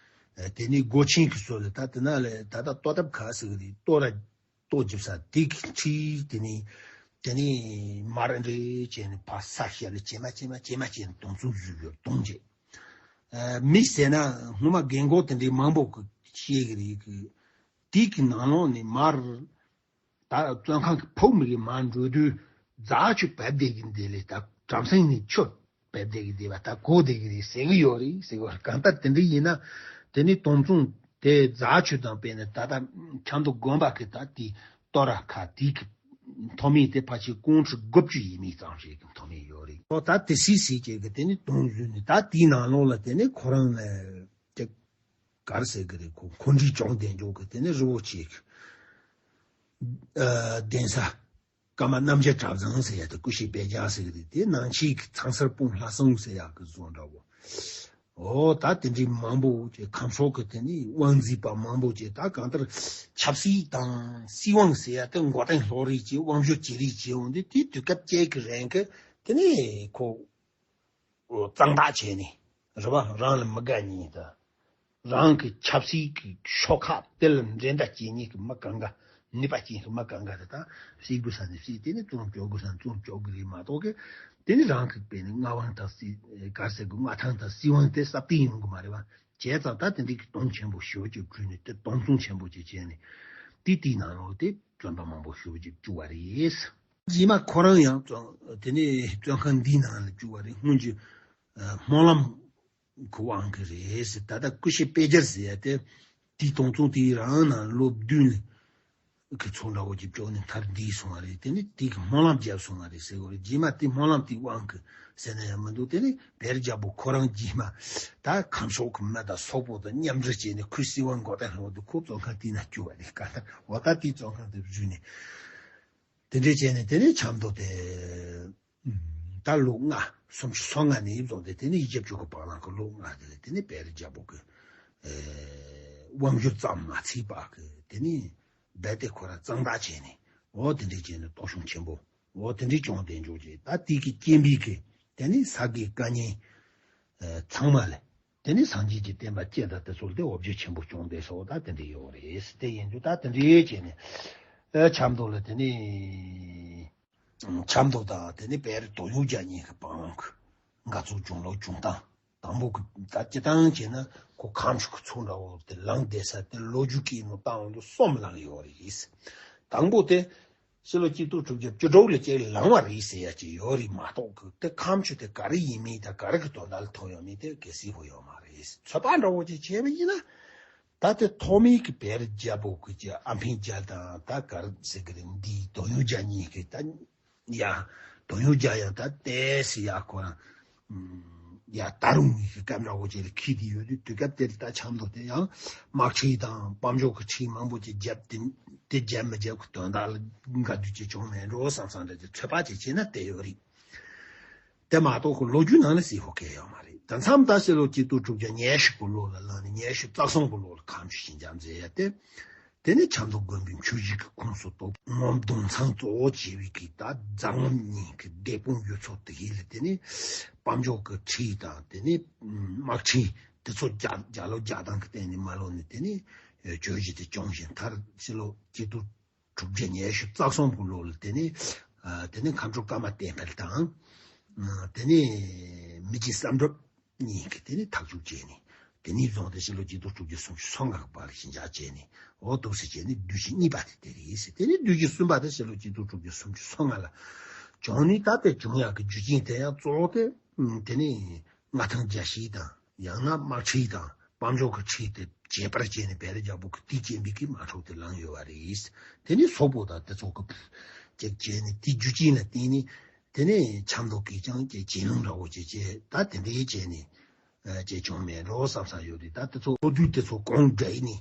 ཨ་དེ་ནས་སྒོ་ཆེན་གྱི་སོ་ལ་ད་དེ་ན་ལ་ད་ལྟ་ལྟོ་ཐབ་ཁ་ཟེར་གི་རེད། ལྟོ་ར་ལྟོ་རྒྱབ་ས་དེ་གི་འཁྲིས་དེ་ནས་དེ་ནས་མར་འདྲེ་བྱས་ནས་ཕར་ས་ཞབས་ལ་བྱེ་མ་བྱེ་མ་བྱེ་མ་བྱས་ནས་དུང་ཚུགས་བཟོས་ཡོད། དུང་བྱས། ཨ་མི་ཟེར་ན་སྔོན་མ་རྒན་གོག་དེ་འདྲའི་མང་པོ་གི་བཤད་གི་རེད་གི། དེ་གི་ནང་ལོགས་ནས་མར། ད་བཙོན་ཁང་གི་ཕོག་མི་གི་མར་འགྲོ་དུས་རྫ་ཆུ་བབས་བསྡད་ཀྱི་འདི་ལས་ད་བྲམ་ཟེ་ནས་ཆུ་བབས་བསྡད་ཀྱི་འདི་བ་ད་གོ་བསྡད་ཀྱི་རེད་ཟེར་གི་ཡོད་རེད་ཟེར་གི་ཡོད་རེད། གང་ལྟར་དེ་འདྲ་ཡིན་ན་དེ་ནི་དོམ་ཚོང་དེ་རྫ་ཆུ་དང་དཔེར་ན་ད་ལྟ་ཁྱམས་དུ་དགོན་པ་གི་ད་དེ་ལྟོ་ར་ཁ་དེ་གི་མཐོ་དམན་དེ་ཕལ་ཆེར་ཀོང་ཁྲི་དགུ་བཅུ་ཡས་མས་ཙམ་ཞིག་གི་མཐོ་དམན་ཡོད་རེད། ཨོ་ད་དེ་སྲིད་སྲིད་ཅེས་གི་དེ་ནི་དོམ་བཟོས་ནས་ད་དེའི་ནང་ལོགས་ལ་དེ་ནི་ཁོ་རང་ལ་དེ་ག་རེ་ཟེར་གི་རེད། ཁོ་ཁོང་ཁྲིའི་ཅོང་དེ་འཇོག་གི་དེ་ནི་རི་བོ་ཆེ་གི་གདན་ས་ཀརྨ་རྣམ་རྒྱལ་གྲྭ་ཚང་ཟེར་ཡ་དེ་སྐུ་ཞབས་དཔལ་རྒྱལ་ཟེར་གི་རེད། དེ་ནང་ཆེན་གི་ཚང་སར་སྤུངས་ལྷ་སྲུང་ཟེར་ཡ་གི་བཟོ་འདྲ་བོ། ཨོ་ད་དེ་འདྲའི་མང་པོ་ཅིག་ཁམས་ཕྱོགས་ཀྱི་དེ་ནི་དབང་འཛིན་པ་མང་པོ་ཅིག་ད་གང་ལྟར་ཆབ་སྲིད་དང་སྲིད་དབང་ཟེར་ཡ་དེ་མགོ་རྟིང་སློག་རེས་ཀྱི་དབང་སྒྱུར་བྱེད་རེས་ཀྱི་འོང་དུས་དེ་དུས་སྐབས་ཅིག་གི་རིང་གི་དེ་ནི་ཁོ་གཙང་དག་བྱས་ནས་རེད་བ། རང་ལ་མི་དགའ་མཁན་དང་རང་གི་ཆབ་སྲིད་ཀྱི་ཤོག་ཁག་དེ་ལ་འགྲན་ཟླ་བྱེད་མཁན་གྱི་མི་གང་ག་ནུས་པ་ཅན་གྱི་མི་གང་ག་དེ་དག་བསད་དགོས་ས་ནས་བསད། དེ་ནས་བཙོན་བཅུག་དགོས་ས་ནས་བཙོན་བཅུག་གི་རེད་མ་གཏོགས་གི་དེ་ནི་རང་གི་དཔེ་ནི་མངའ་དབང་དང་སྲིད་ག་རེ་ཟེར་དགོས། མངའ་ཐང་དང་སྲིད་དབང་དེ་སྲ་བརྟན་ཡོང་གི་མ་རེད་བ། བྱས་ཙང་ད་དེ་འདྲའི་གི་དོམ་ཆེན་པོ་ཞེ་པོ་ཅིག་བྲུས་ནས་དེ་དོམ་ཚོང་ཆེན་པོ་ཅིག་བྱས་ནས་དེ་དེའི་ནང་ལོགས་དེ་བཙོན་པ་མང་པོ་ཞེ་པོ་ཅིག་བཅུག་པ་རེད། རྗེས་མ་ཁོ་རང་ཡང་བཙོན་དེ་ནས་བཙོན་ཁང་འདིའི་ནང་ལ་བཅུག་པ་རེད། སྔོན་གྱི་ཨ་སྨོན་ལམ་གྱི་དབང་གིས་རེད་ཟེར། ད་ལྟ་སྐུ་ཞབས་དཔལ་རྒྱལ་ཟེར་ཡ་དེ་དེའི་དོམ་ཚོང་དེའི་རང་ནང་ལོ་བདུན་གྱི་ཚོགས་འདྲ་བོ་ཅིག་བཅོག་ནས་མཐར་འདས་སོང་བ་རེད། དེ་ནས་དེ་གི་སྨོན་ལམ་བརྒྱབ་སོང་བ་རེད་ཟེར་གི་རེད། རྗེས་མ་དེ་སྨོན་ལམ་དེའི་དབང་གིས་ཟེར་ན་ཡང་མི་འདུག་དེ་ནས་བེ་རི་རྒྱལ་པོ་ཁོ་རང་རྗེས་མ་ད་ཁམས་ཕྱོགས་ཀྱི་མི་དང་སོག་པོ་དང་མཉམ་འབྲེལ་བྱས་ནས་ཁོའི་སྲིད་དབང་མགོ་རྟིང་སློག་དུས་ཁོ་བཙོན་ཁང་དེའི་ནང་བཅུག་པ་རེད། ག་ད་འོ་ད་དེའི་བཙོན་ཁང་དེ་བརྒྱུད་ནས་དེ་འདྲས་བྱས་ནས་དེ་ནས་ཆབ་མདོ་དེ་ད་ལོ་ལྔ་སུམ་ཅུ་སོ་ལྔ་ནས་བཟུང་སྟེ་དེ་ནས་ཡིག་རྒྱུགས་ཀྱི་བར་ལ་གི་ལོ་ལྔ་དེ་ལ་དེ་ནས་བེ་རི་རྒྱལ་པོ་གི་དབང་སྒྱུར་ཙམ་མ་ཚད་པ་གི་དེ་ནས་རྦད་དེ་ཁོ་རང་གཙང་དག་བྱས་ནས་འོ་དེ་འདྲས་བྱས་ནས་སྟོབས་ཤུགས་ཆེན་པོ་འོ་དེ་འདྲས་བྱུང་དེ་འཇོག་ཅིག་ད་དེ་གི་རྐྱེན་པས་གི་དེ་ནས་ས་དགེ་བཀའ་རྙིང་ཚང་མ་ལས་དེ་ནས་སངས་རྒྱས་ཀྱི་བསྟན་པ་སྐྱེ་ད་དེ་ཚོ་ལ་དེ་འོ་བརྒྱལ་ཆེན་པོ་བྱུང་དེ་སོགས་ད་དེ་འདྲས་ཡོད་རེད། དེ་ཡིན་དུས་ད་དེ་འདྲས་བྱས་ནས་ཆབ་མདོ་ལ་དེ་ནས། ཆབ་མདོ་དང་དེ་ནས་བེ་རི་དོ་ཡོ་རྒྱ་གཉིས་ཀྱི་བང་ལམ་གྱི་འགག་རྩའི་བྱུང་ལོ་བྱུང་སྟངས། དང་པོ་གི་ད་སྤྱི་བཏང་བྱས་ན་ཁོ་ཁམས་ཕྱོགས་ཀྱི་ཚོགས་འདྲ་བོ་དེ་ལངས་བསྡད་ས་དེ་ལོ་རྒྱུས་ཀྱི་ནང་བཏང་འོང་དུས་གསུམ་ལངས་ཡོད་རེད། དང་པོ་དེ་ཕྱི་ལོ་གཅིག་སྟོང་དྲུག་བརྒྱ་བཅུ་དྲུག་ལ་ཅིག་ལངས་པ་རེད་ཟེར་ཡ་ཅིག་ཡོད་རེད་མ་གཏོགས་གི་དེ་ཁམས་ཕྱོགས་དེ་ག་རེ་ཡིན་མིན་དང་ག་རེ་གི་དོན་དག་ལ་ཐོན་ཡོད་མིན་དེ་གལ་སྲིད་ཧོ་ཡོད་མ་རེད། ཚོད་དཔག་འདྲ་བོ་ཅིག་བྱས་པ་ཡིན་ན། ད་དེ་ཐོག་མའི་གི་བེ་རི་རྒྱལ་པོ་གི་ཅི་ཨ་འཕན་རྒྱལ་དང་ད་ག་རེ་ཟེར་གི་རེད། འདི་དོ་ཡོ་རྒྱ་གཉིས་ཀྱི་ད་ཡ་དོ་ཡོ་རྒྱ་ཡང་ད་ཏོག་ཙམ་ཡ་ཁོ་རང་ཡ་ད་རུང་གི་སྐབས་འདྲ་བོ་ཅིག་ལ་འཁེལ་དེ་ཡོད་དུས་དུས་སྐབས་དེར་ད་ཆབ་མདོ་དེ་ཡང་དམག་ཁྲིད་དང་དཔལ་འབྱོར་གྱི་ཁྲིད་མང་པོ་ཅིག་བརྒྱབ་དེ་དེ་བརྒྱབ་མི་བརྒྱབ་ཀྱི་དོན་དག་ལ་འགལ་འདུ་ཅིག་བྱུང་མེད་འགྲོ་བསམ་བསམ་འདྲ་ཅིག་ཚོད་དཔག་ཅིག་བྱས་ན་དེ་ཡོད་རེད། དེ་མ་གཏོགས་ཁོ་ལོ་རྒྱུས་ནང་ལ་གསལ་པོ་གང་ཡང་ཡོད་མ་རེད། ད་མཚམས་ད་ཕྱི་ལོ་གཅིག་སྟོང་དྲུག་བརྒྱ་ཉེར་བཞི་གི་ལོ་ལ་ལངས་ནས་ཉེར་བཞི་རྩ་གསུམ་གི་ལོ་ལ་ཁམས་ཕྱོགས་ཞི་འཇམ་མཛད་ཡ་དེ། དེ་ནས་ཆབ་མདོ་དགོན་པའི་མཆོད་གཞིས་ཀྱི་ཁོངས་སུ་གཏོགས་ངོམ་གདུང་ཚང་གཙོ་བོ་བྱས་པའི་གི་ད་རྫ་ངོམ་གཉིས་ཀྱི་སྡེ་དཔོན་ཡུལ་ཚོ་དེ་ཡིན་ལ། དེ་ནས་དཔལ་འབྱོར་གྱི་ཁྲིད་དང་དེ་ནས་དམག་ཁྲིད་དེ་ཚོ་རྒྱ་རྒྱ་ལོ་རྒྱག་སྟངས་ཀྱི་སྟེང་ནས་མ་ལོག་ནས་དེ་ནས་བྱས་རྗེས་དེ་བྱུང་ཞིང་མཐར་ཕྱི་ལོ་གཅིག་སྟོང་དྲུག་བརྒྱ་ཉི་ཤུ་རྩ་གསུམ་གྱི་ལོ་ལ་དེ་ནས་ཨ་དེ་ནས་མཁའ་འགྲོ་ཀརྨ་བསྟན་འཕེལ་དང་ཨ་དེ་ནས་མི་རྗེ་བསམ་གྲུབ་གཉིས་ཀྱིས་དེ་ནས་ཐག་གཅོད་བྱས་ནས་དེ་ནས་བཟུང་སྟེ་ཕྱི་ལོ་གཅིག་སྟོང་དྲུག་བརྒྱ་སུམ་ཅུ་སོ་ལྔ་གི་བར་ལ་ཞི་འཇགས་བྱས་ནས་འོ་འདུག་སེ་བྱས་ནས་བདུད་བཞི་གཉིས་པ་དེ་དེ་རེད་ཟེར། དེ་ནས་བདུད་བཞི་གསུམ་པ་དེ་ཕྱི་ལོ་གཅིག་སྟོང་དྲུག་བརྒྱ་སུམ་ཅུ་སོ་ལྔ་ལ་བྱུང་ནས་ད་ལྟ་བྱུང་ཡག་གི་རྒྱུ་རྐྱེན་དེ་ཡང་གཙོ་བོ་དེ་དེ་ནས་མངའ་ཐང་རྒྱས་བཤད་དང་། ཡང་ན་དམག་ཁྲིད་དང་དཔལ་འབྱོར་གྱི་ཁྲིད་དེ་བརྗེད་པར་བྱས་ནས་བེ་རི་རྒྱལ་པོ་གི་དུས་རྐྱེན་པས་ཀྱི་དམག་འཁྲུག་དེ་ལངས་ཡོད་པ་རེད། དེ་ནས་སོག་པོ་དང་དེ་ཚོ་གི་ཅིག་བྱས་ནས་དེའི་རྒྱུ་རྐྱེན་ལ་བརྟེན་ནས་དེ་ནས་ཆབ་མདོ་གིས་ཀྱང་ཅིག་གྱེན་ལངས་འདྲ་བོ་ཅིག་བྱས། ད་དེ་འདྲའི་བྱས་ནས་ཅིག་བྱུང་མེད་འགྲོ་བསམ་བསམ་ཡོད་རེད། ད་དེ་ཚོ་ལོ་རྒྱུས་དེ་ཚོ་གོང་བསྒྲིགས་ནས་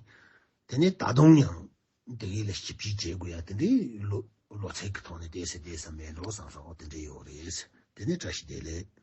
དེ་ནས་ད་དུང་ཡང་དེ་གའི་ལ་ཞིབ་དཔྱད་བྱེད་དགོས་ཡ་དེ་འདྲའི་ལོ་ལོ་ཚད་ཀྱི་ཐོག་ནས་བལྟས་ས་བལྟས་ས་མེད་འགྲོ་བསམ་བསམ་འོ་དེ་འདྲ་ཡོད་རེད། དེ་ནས་བཀྲ་ཤིས་བདེ་ལེགས།